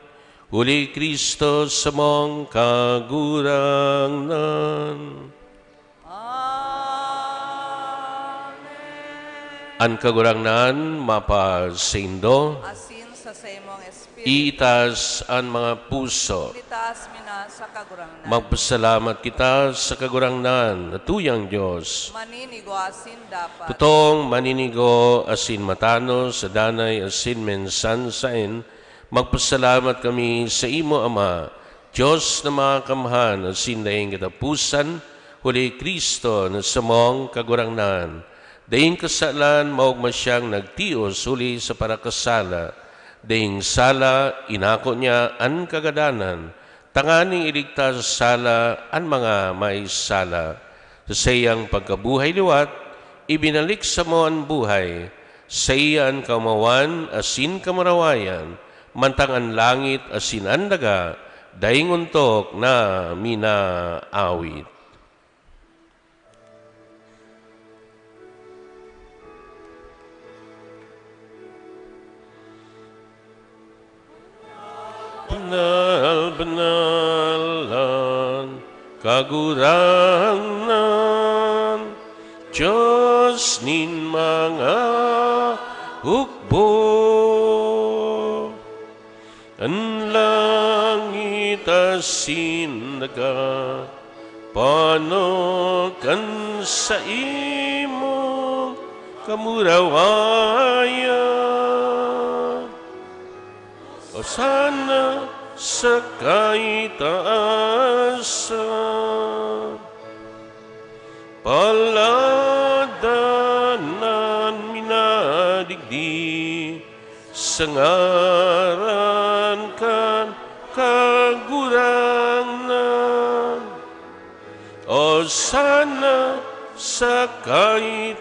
huli Cristo samong Kagurangnan. Amen. An Kagurangnan mapasaindo. Asin sa saimong espiritu. Iitaas an mga puso. Itaas mi na sa Kagurangnan. Magpasalamat kita sa Kagurangnan na tuyang Dios. Maninigo asin dapat. Totoong maninigo asin matanos, sa danay asin minsan saen, magpasalamat kami sa imo, Ama, Dios na makamhan asin daing kataposan, huli Cristo na samong Kagurangnan. Daing kasalan, maogma siyang nagtios huli sa parakasala. Daing sala, inako niya an kagadanan, tanganing iligtas sa sala an mga may sala. Sa saiyang pagkabuhay liwat, ibinalik samo an buhay. Saiya an kaomawan asin kamurawayan, mantang an langit asin an daga daing ontok na minaawit. Banal, banal an Kagurangnan, Dios nin mga hukbo. An langit asin daga, pano kan saimong kamurawayan. Hosana sa kaitaasan. Palad an minadigdi sa ngaran kan Kagurangnan. Hosana sa kaitaasan.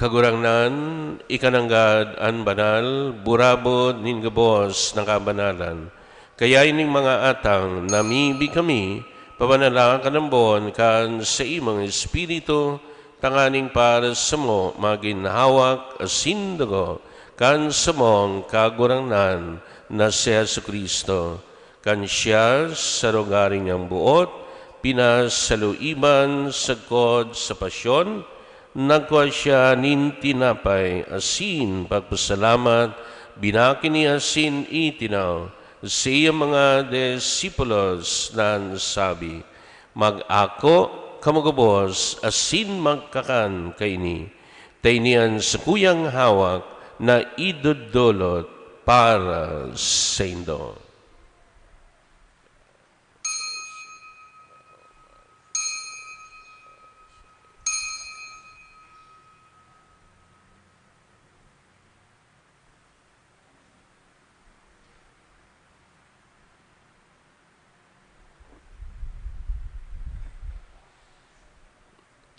Kagurangnan, ika nanggad an banal, burabod nin gabos na kabanalan. Kaya ining mga atang namibi kami, pabanalakan ambon kan saimong Espiritu, tanganing para samo magin hawak asin dugo kan samong Kagurangnan na si Jesu-Cristo. Kan siya, sa rugari niyang boot, pinasaluiban sagkod sa pasyon, nagkua siya nin tinapay asin pagpasalamat, binaki niya asin itinaw sa iyang mga disipulos, nan sabi, "Mag-ako kamo gabos asin magkakan kaini, ta ini an sakuyang hawak na idodolot para saindo."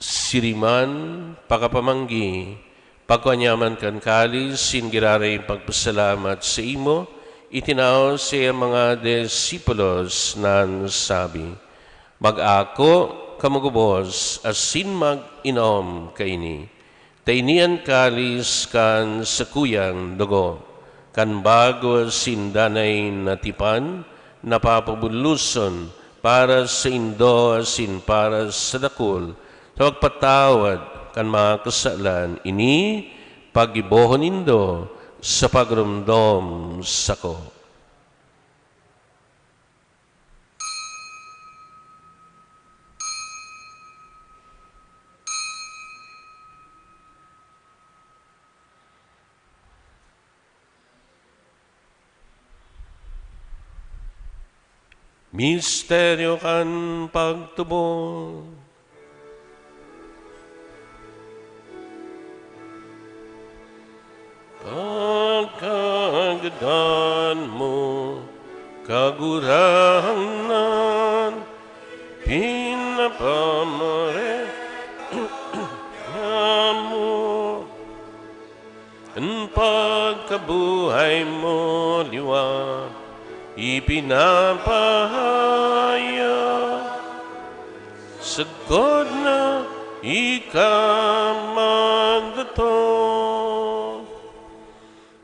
Siriman, pakapamanggi, pagkua niya man kan kalis, sin giraray pagpasalamat saimo, itinao sa iyang mga disipulos, nan sabi, "Mag-ako kamo gabos asin mag-inom kaini, ta ini an kalis kan sakuyang dugo, kan bago asin danay na tipan, na papabuloson para saindo asin para sa dakul, sa pagpatawad kan mga kasalan. Ini paggibohon nindo sa pagromdom sako." Misteryo kan pagtubod. Pagkagadan mo, Kagurangnan, pinapamare mo. An pagkabuhay mo liwat ipinapahayag, sagkod na ika magdatong.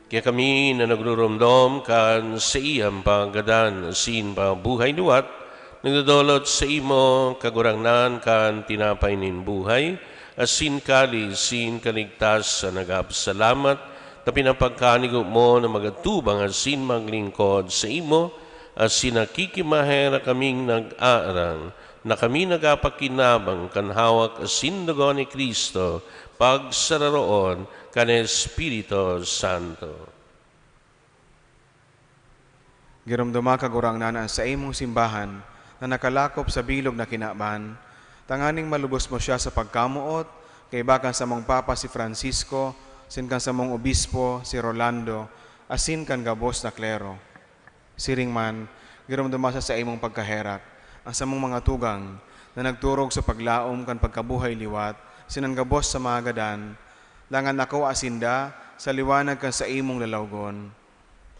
Kaya kami na nagruromdom kan saiyang paggadan asin pagbuhay liwat, nagdodolot saimo, Kagurangnan, kan tinapay nin buhay, asin kalis nin kaligtasan. Nagpapasalamat ta pinapagkanigo mo na mag-atubang asin maglingkod saimo, asin nakikimaherak kaming nag-aarang na kami nagpapakinabang kan hawak asin dugo ni Cristo, pagsararoon kan Espiritu Santo. Giromdoma, Kagurangnan, an saimong simbahan na nakalakop sa bilog na kinaban, tanganing malubos mo siya sa pagkamoot, kaiba kan samong Papa si Francisco, asin kan samong Obispo si Rolando, asin kan gabos na klero. Siring man, giromdoma sa saimong pagkaherak an samong mga tugang na nagturog sa paglaom kan pagkabuhay liwat, asin an gabos sa mga gadan, dangan nakuha sinda sa liwanag kan saimong lalawgon.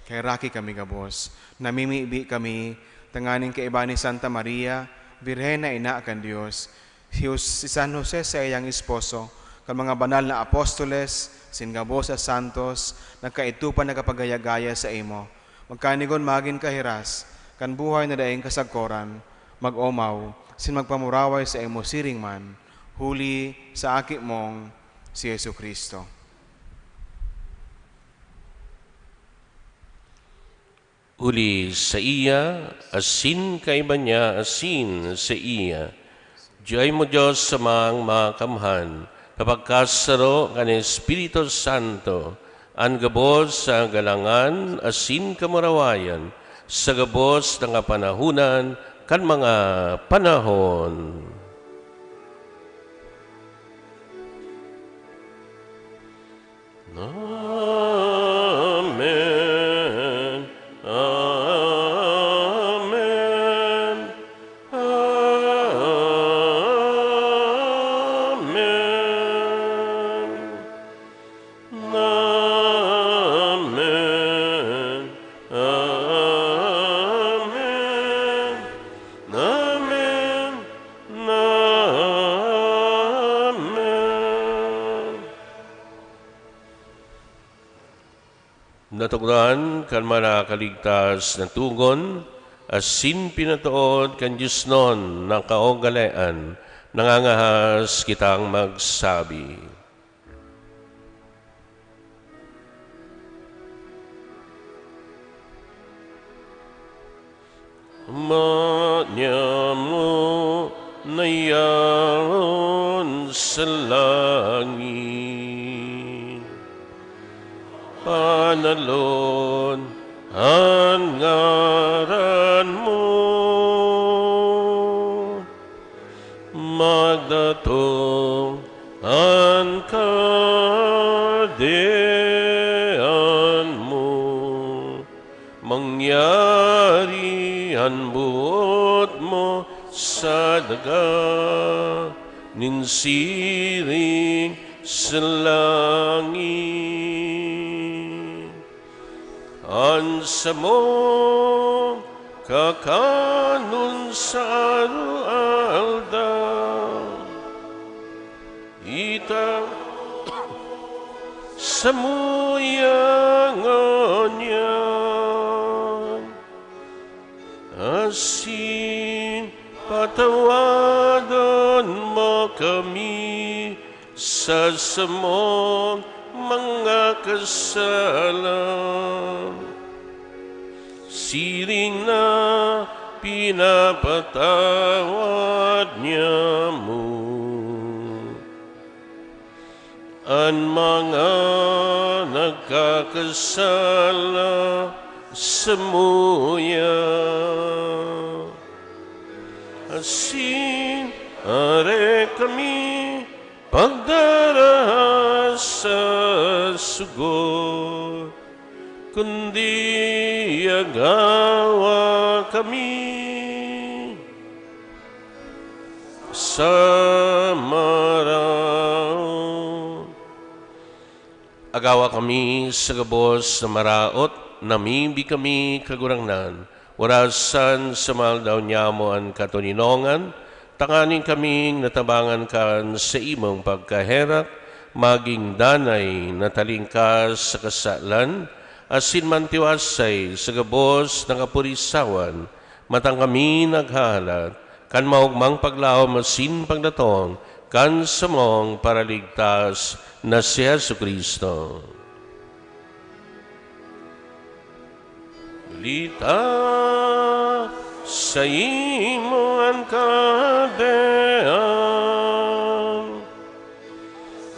Kaheraki kami gabos. Namimibi kami tanganing kaiba ni Santa Maria, Birhen na Ina kan Dios, si Jos-, si San Jose saiyang esposo, kan mga banal na apostoles, asin gabos na santos, nagkaidto pa nagkapagaya-gaya saimo. Magkanigon magin kahiras kan buhay na daing kasagkoran, mag-omaw, asin magpamuraway saimo siring man, huli sa Aki mong si Jesu-Cristo. Huli saiya, asin kaiba niya, asin saiya. Diay mo, Dios, Amang Makamhan, ta pagkasaro kan Espiritu Santo, an gabos sa galangan asin kamurawayan, sa gabos na kapanahonan kan mga panahon. Amen. Amen. Amen. Amen. Amen. Amen. Amen. Natukadan kan mga nakaligtas na togon, asin pinatood kan diosnon na kaugalean, nangangahas kitang magsabi. Ama niamo na yaon sa langit, banalon an ngaran mo. Magdatong an Kahadean mo. Mangyari an boot mo sa daga nin siring sa langit. An samong kakanon sa aroaldaw, itao samuya ngunyan, asin patawadon mo kami sa samong mga kasalan, siring na pinapatawad niamo an mga nagkakasala samuya. Asin are kami pagdaraha sa sugot, kundi agawa kami sa maraot. Agawa kami sa gabos na maraot, namibi kami, Kagurangnan, orasan sa mga aldaw nyamo an katoninongan, tanganing kaming natabangan kan saimong pagkaherak, magin danay na talingkas sa kasalan, asin mantiwasay sa gabos na kapurisawan, matang kami naghahalat kan maogmang paglaom asin pagdatong kan samong Paraligtas na si Jesu-Cristo. Huli ta saimo an kahadean,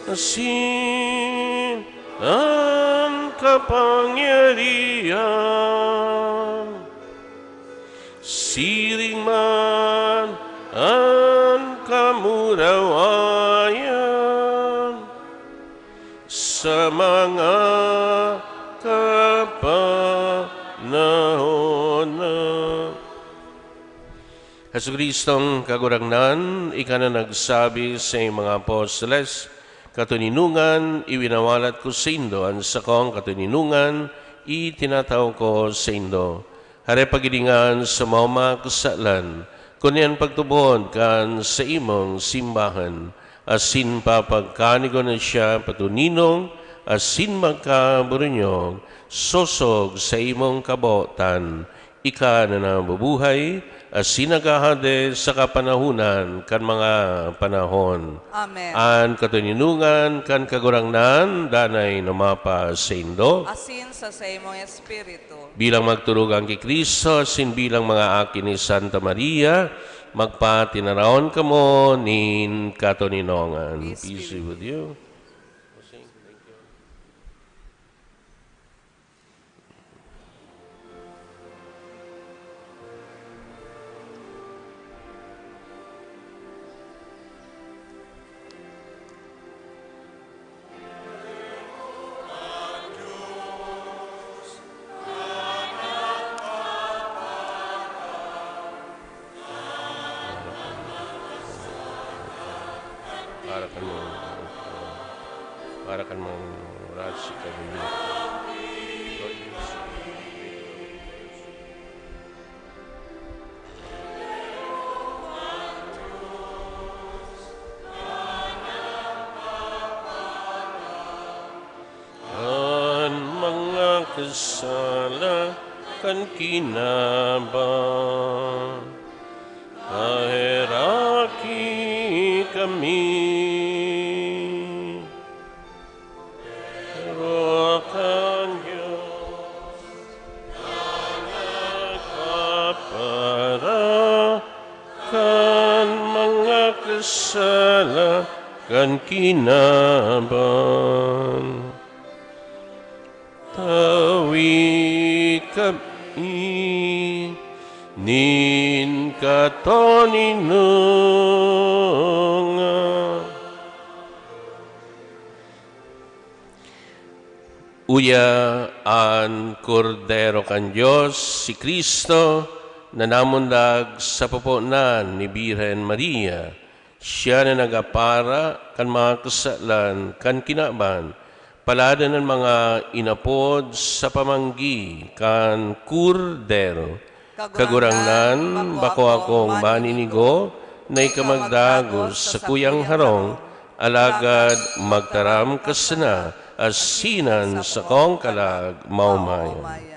asin an kapangyarihan, siring man an kamurawayan sa mga kapanahon na. Jesu-Cristong Kagurangnan, ika na nagsabi sa iyong mga apostoles, "Katoninongan, iwinawalat ko saindo an sakong katoninongan, itinatao ko saindo." Hare paghilingan sa mga kasalan, kun iyan pagtubod kan saimong simbahan, asin papagkanigon na siya patuninong asin magkaburunyog, sosog sa imong kabotan. Ika na nabubuhay, asin naghahade sa kapanahonan kan mga panahon. Amen. An katoninongan kan Kagurangnan danay numapa saindo. Asin sa saimong espiritu. Bilang magturugang ki Cristo, asin bilang mga aki ni Santa Maria, magpatinaraon kamo nin katoninongan. Peace be with you. Para kan mga, para kan mga orasyon kan an mga kasala kan kinaban, paheraki kami. Pero kan Dios na nagpapara kan mga kasala kan kinaban, tawi kami nin katoninongan. Uya an Kordero kan Dios, si Cristo, na namundag sa pupunan ni Birhen Maria. Siya na nagapara kan mga kasalan kan kinaban. Paladan an mga inapod sa pamanggi kan Kordero. Kagurangnan, bako akong maninigo na ika magdagos sa sakuyang harong, alagad magtaram ka sana, asin an sakong kalag maomayan.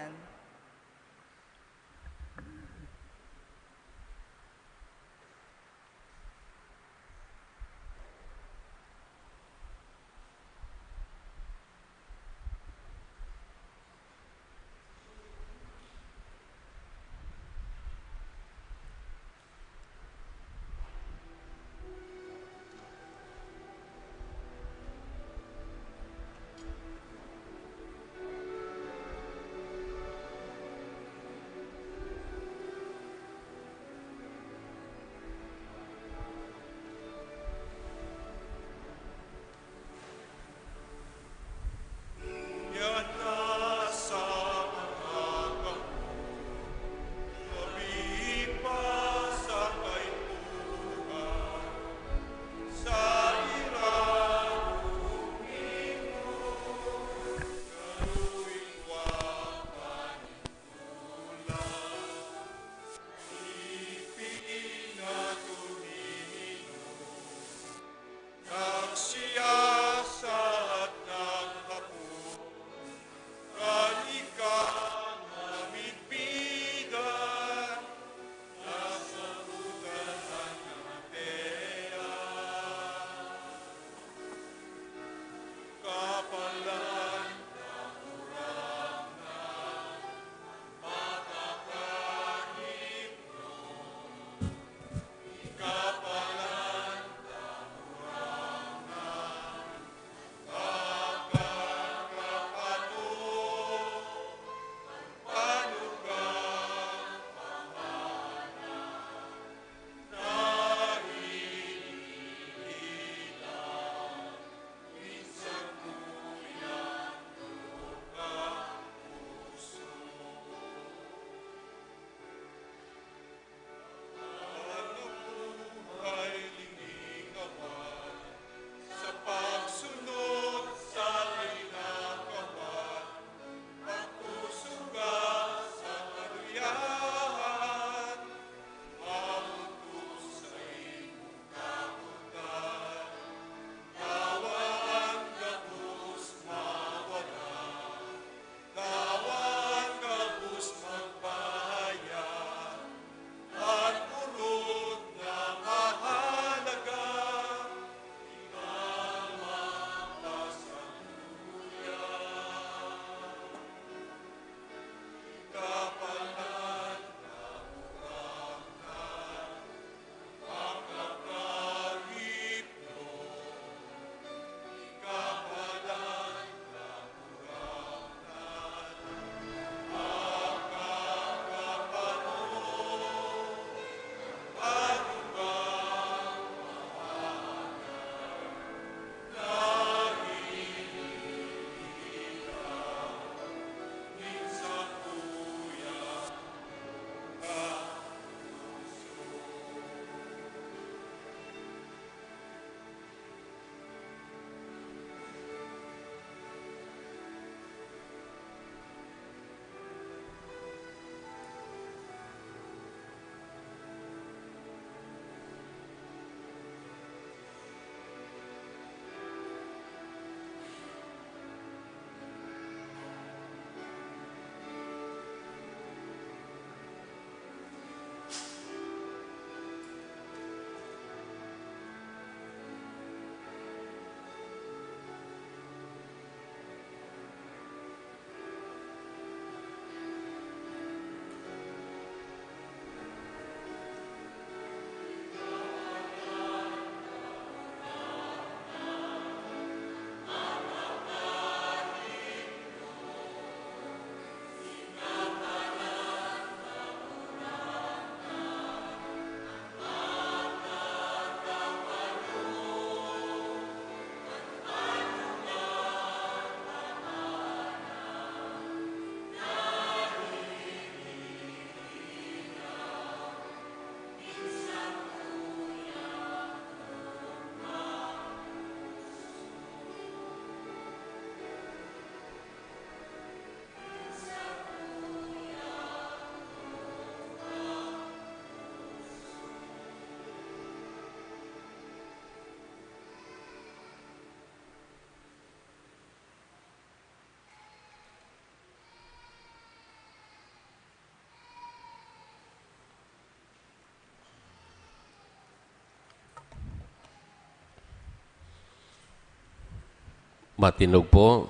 Patindog po.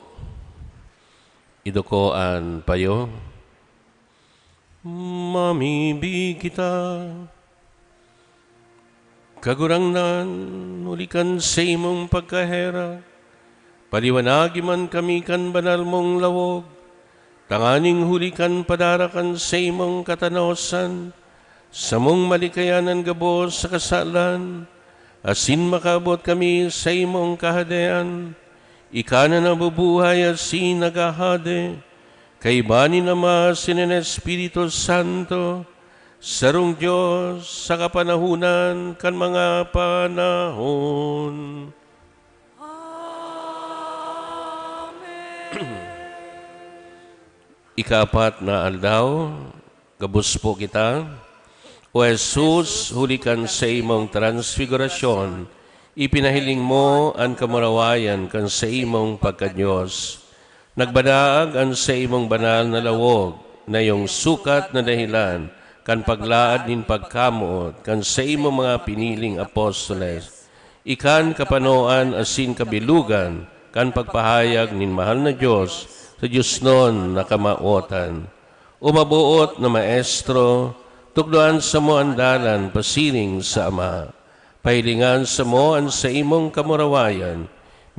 Iduko an payo. Mamibi kita. Kagurangnan, huli kan saimong pagkaherak, paliwanagi man kami kan banal mong lawog, tanganing huli kan padara kan saimong katanosan, samong malikayan an gabos sa kasalan, asin makaabot kami sa imong kahadean. Ika na nabubuhay asin naghahade, kaiba nin Ama asin nin Espiritu Santo, sarong Dios, sa kapanahonan kan mga panahon. Amen. Ikaapat na aldaw, gabos po kita. O Jesus, huli kan saimong transfigurasyon, ipinahiling mo an kamurawayan kan saimong pagka-Dios. Nagbadaag an saimong banal na lawog, na iyong sukat na dahelan kan paglaad nin pagkamoot kan saimong mga piniling apostoles. Ika an kapanoan asin kabilogan kan pagpahayag nin mahal na Dios sa diosnon na kamawotan. O maboot na Maestro, tukdoan samo an dalan pasiring sa Ama. Pahilingan samo an saimong kamurawayan.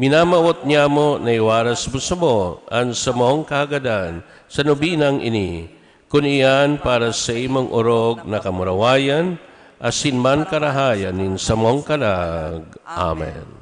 Minamawot niamo na iwaras mo samo an samong kahagadan sa nobinang ini, kun iyan para sa saimong orog na kamurawayan asin man karahayan nin samong kalag. Amen.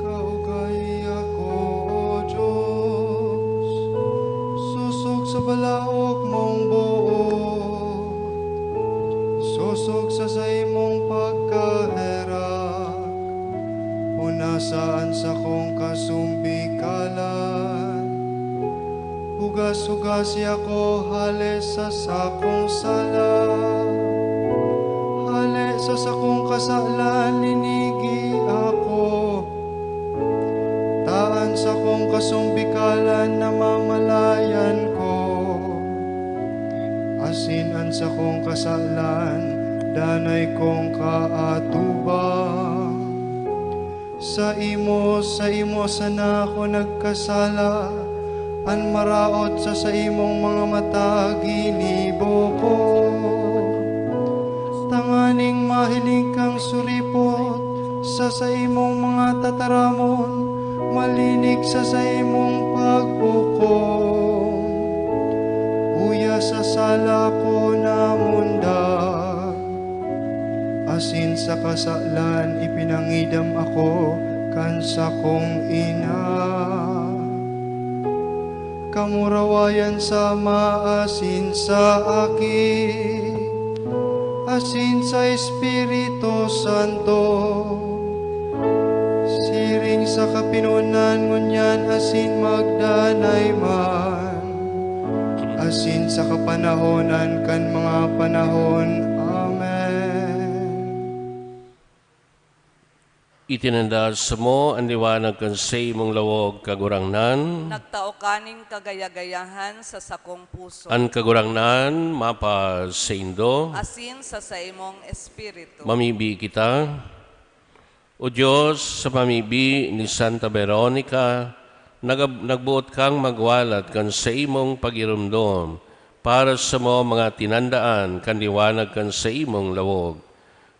Kaugay ako, O Dios, sosog sa balaog mong boot, sosog sa saimong pagkaherak, punasa an sakong kasumbikalan. Hugas-hugasi ako hale sa sakong sala. Hale sa sakong kasalan, linigi ako. Ta an sakong kasumbikalan namamalayan ko, asin an sakong kasalan danay kong kaatubang. Saimo, saimo sana ako nagkasala, an maraot sa saimong mga mata ginibo ko. Tanganing mahiling kang suripot sa saimong mga tataramon, malinig sa saimong paghukom. Uya sa sala ko namundag, asin sa kasalan ipinangidam ako kan sakong ina. Kamurawayan sa Ama asin sa Aki, asin sa Espiritu Santo, siring sa kapinonan ngunyan asin magdanay man, asin sa kapanahonan kan mga panahon. Amen. Itinanda samo an liwanag kan saimong lawog, Kagurangnan. Nagtao ka nin kagaya-gayahan sa sakong puso. An Kagurangnan mapasaindo. Asin sa saimong espiritu. Mamibi kita. O Dios, sa pamibi ni Santa Veronica, nagab-, nagboot kang magwalat kan saimong pagiromdom para samo mga tinandaan kan liwanag kan saimong lawog.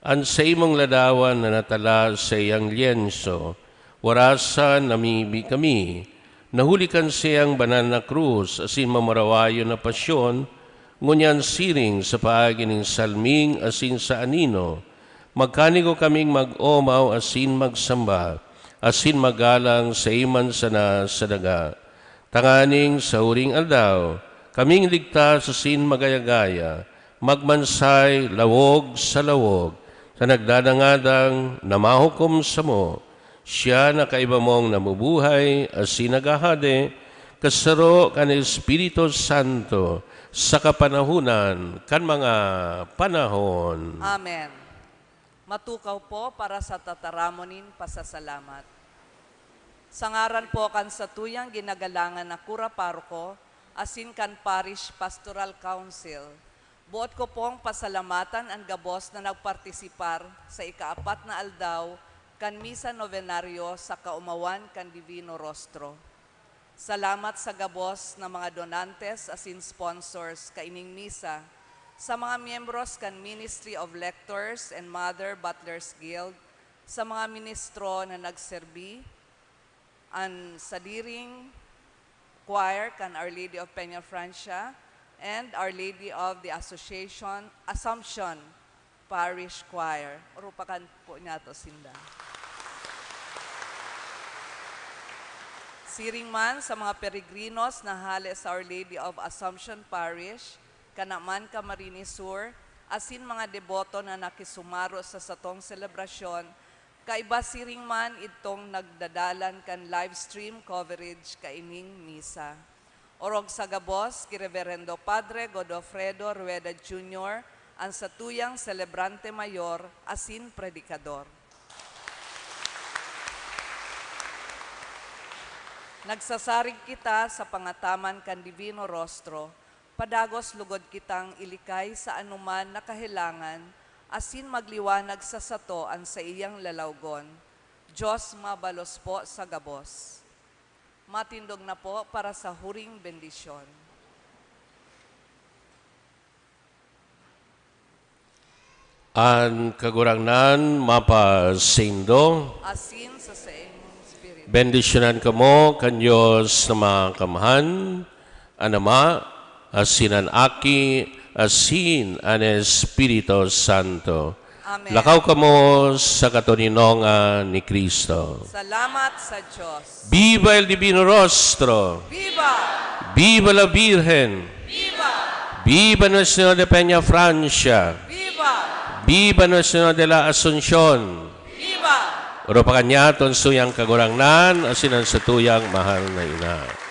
An saimong ladawan na natala sa iyang lyenso, warasan namibi kami, na huli kan saiyang banal na krus asin mamarawayon na pasyon, ngunyan siring sa paagi nin salming asin sa anino, magkanigo kaming mag-omaw asin magsamba, asin magalang sa iman sana sa daga. Tanganing sa huring aldaw, kaming ligtas asin magaya-gaya, magmansay lawog sa lawog sa nagdadangadang na mahukom samo. Siya na kaiba mong nabubuhay asin naghahade, kasaro kan Espiritu Santo, sa kapanahonan kan mga panahon. Amen. Matukaw po para sa tataramon nin pasasalamat. Sa ngaran po kan satuyang ginagalangan na kura paroko, asin kan Parish Pastoral Council, boot ko pong pasalamatan an gabos na nagpartisipar sa ikaapat na aldaw kan Misa Novenario sa kaomawan kan Divino Rostro. Salamat sa gabos na mga donantes asin sponsors kaining misa, sa mga miyembros kan Ministry of Lectors and Mother Butlers Guild, sa mga ministro na nagserbi, an sadiring choir kan Our Lady of Peña Francia, and Our Lady of the Association Assumption Parish Choir. Urupakan po niyato sinda. Siring man sa mga peregrinos na hale sa Our Lady of Assumption Parish, kanaman Camarines Sur, asin mga deboto na nakisumaro sa satong selebrasyon, kaiba siring man idtong nagdadalan kan live stream coverage kaining misa. Orog sa gabos ki Reverendo Padre Godofredo Rueda Junior, an satuyang selebrante mayor asin predikador. Nagsasarig kita sa pangataman kan Divino Rostro, padagos lugod kitang ilikay sa anoman na kahelangan, asin magliwanag sa sato an saiyang lalawgon. Diyos mabalos po sa gabos. Matindog na po para sa huring bendisyon. An Kagurangnan mapasaindo. Asin sa saimong espiritu. Bendisyonan kamo kan Dios na Makakamhan, an Ama, asin an Aki, asin an Espiritu Santo. Amen. Lakaw kamo sa katoninongan ni Cristo. Salamat sa Dios. Viva el Divino Rostro! Viva! Viva la Virgen! Viva! Viva Nuestra Señora de Peña Francia! Viva! Viva Nuestra Señora de la Asunción! Viva! Urupakan niyato an satuyang Kagurangnan asin an satuyang mahal na ina.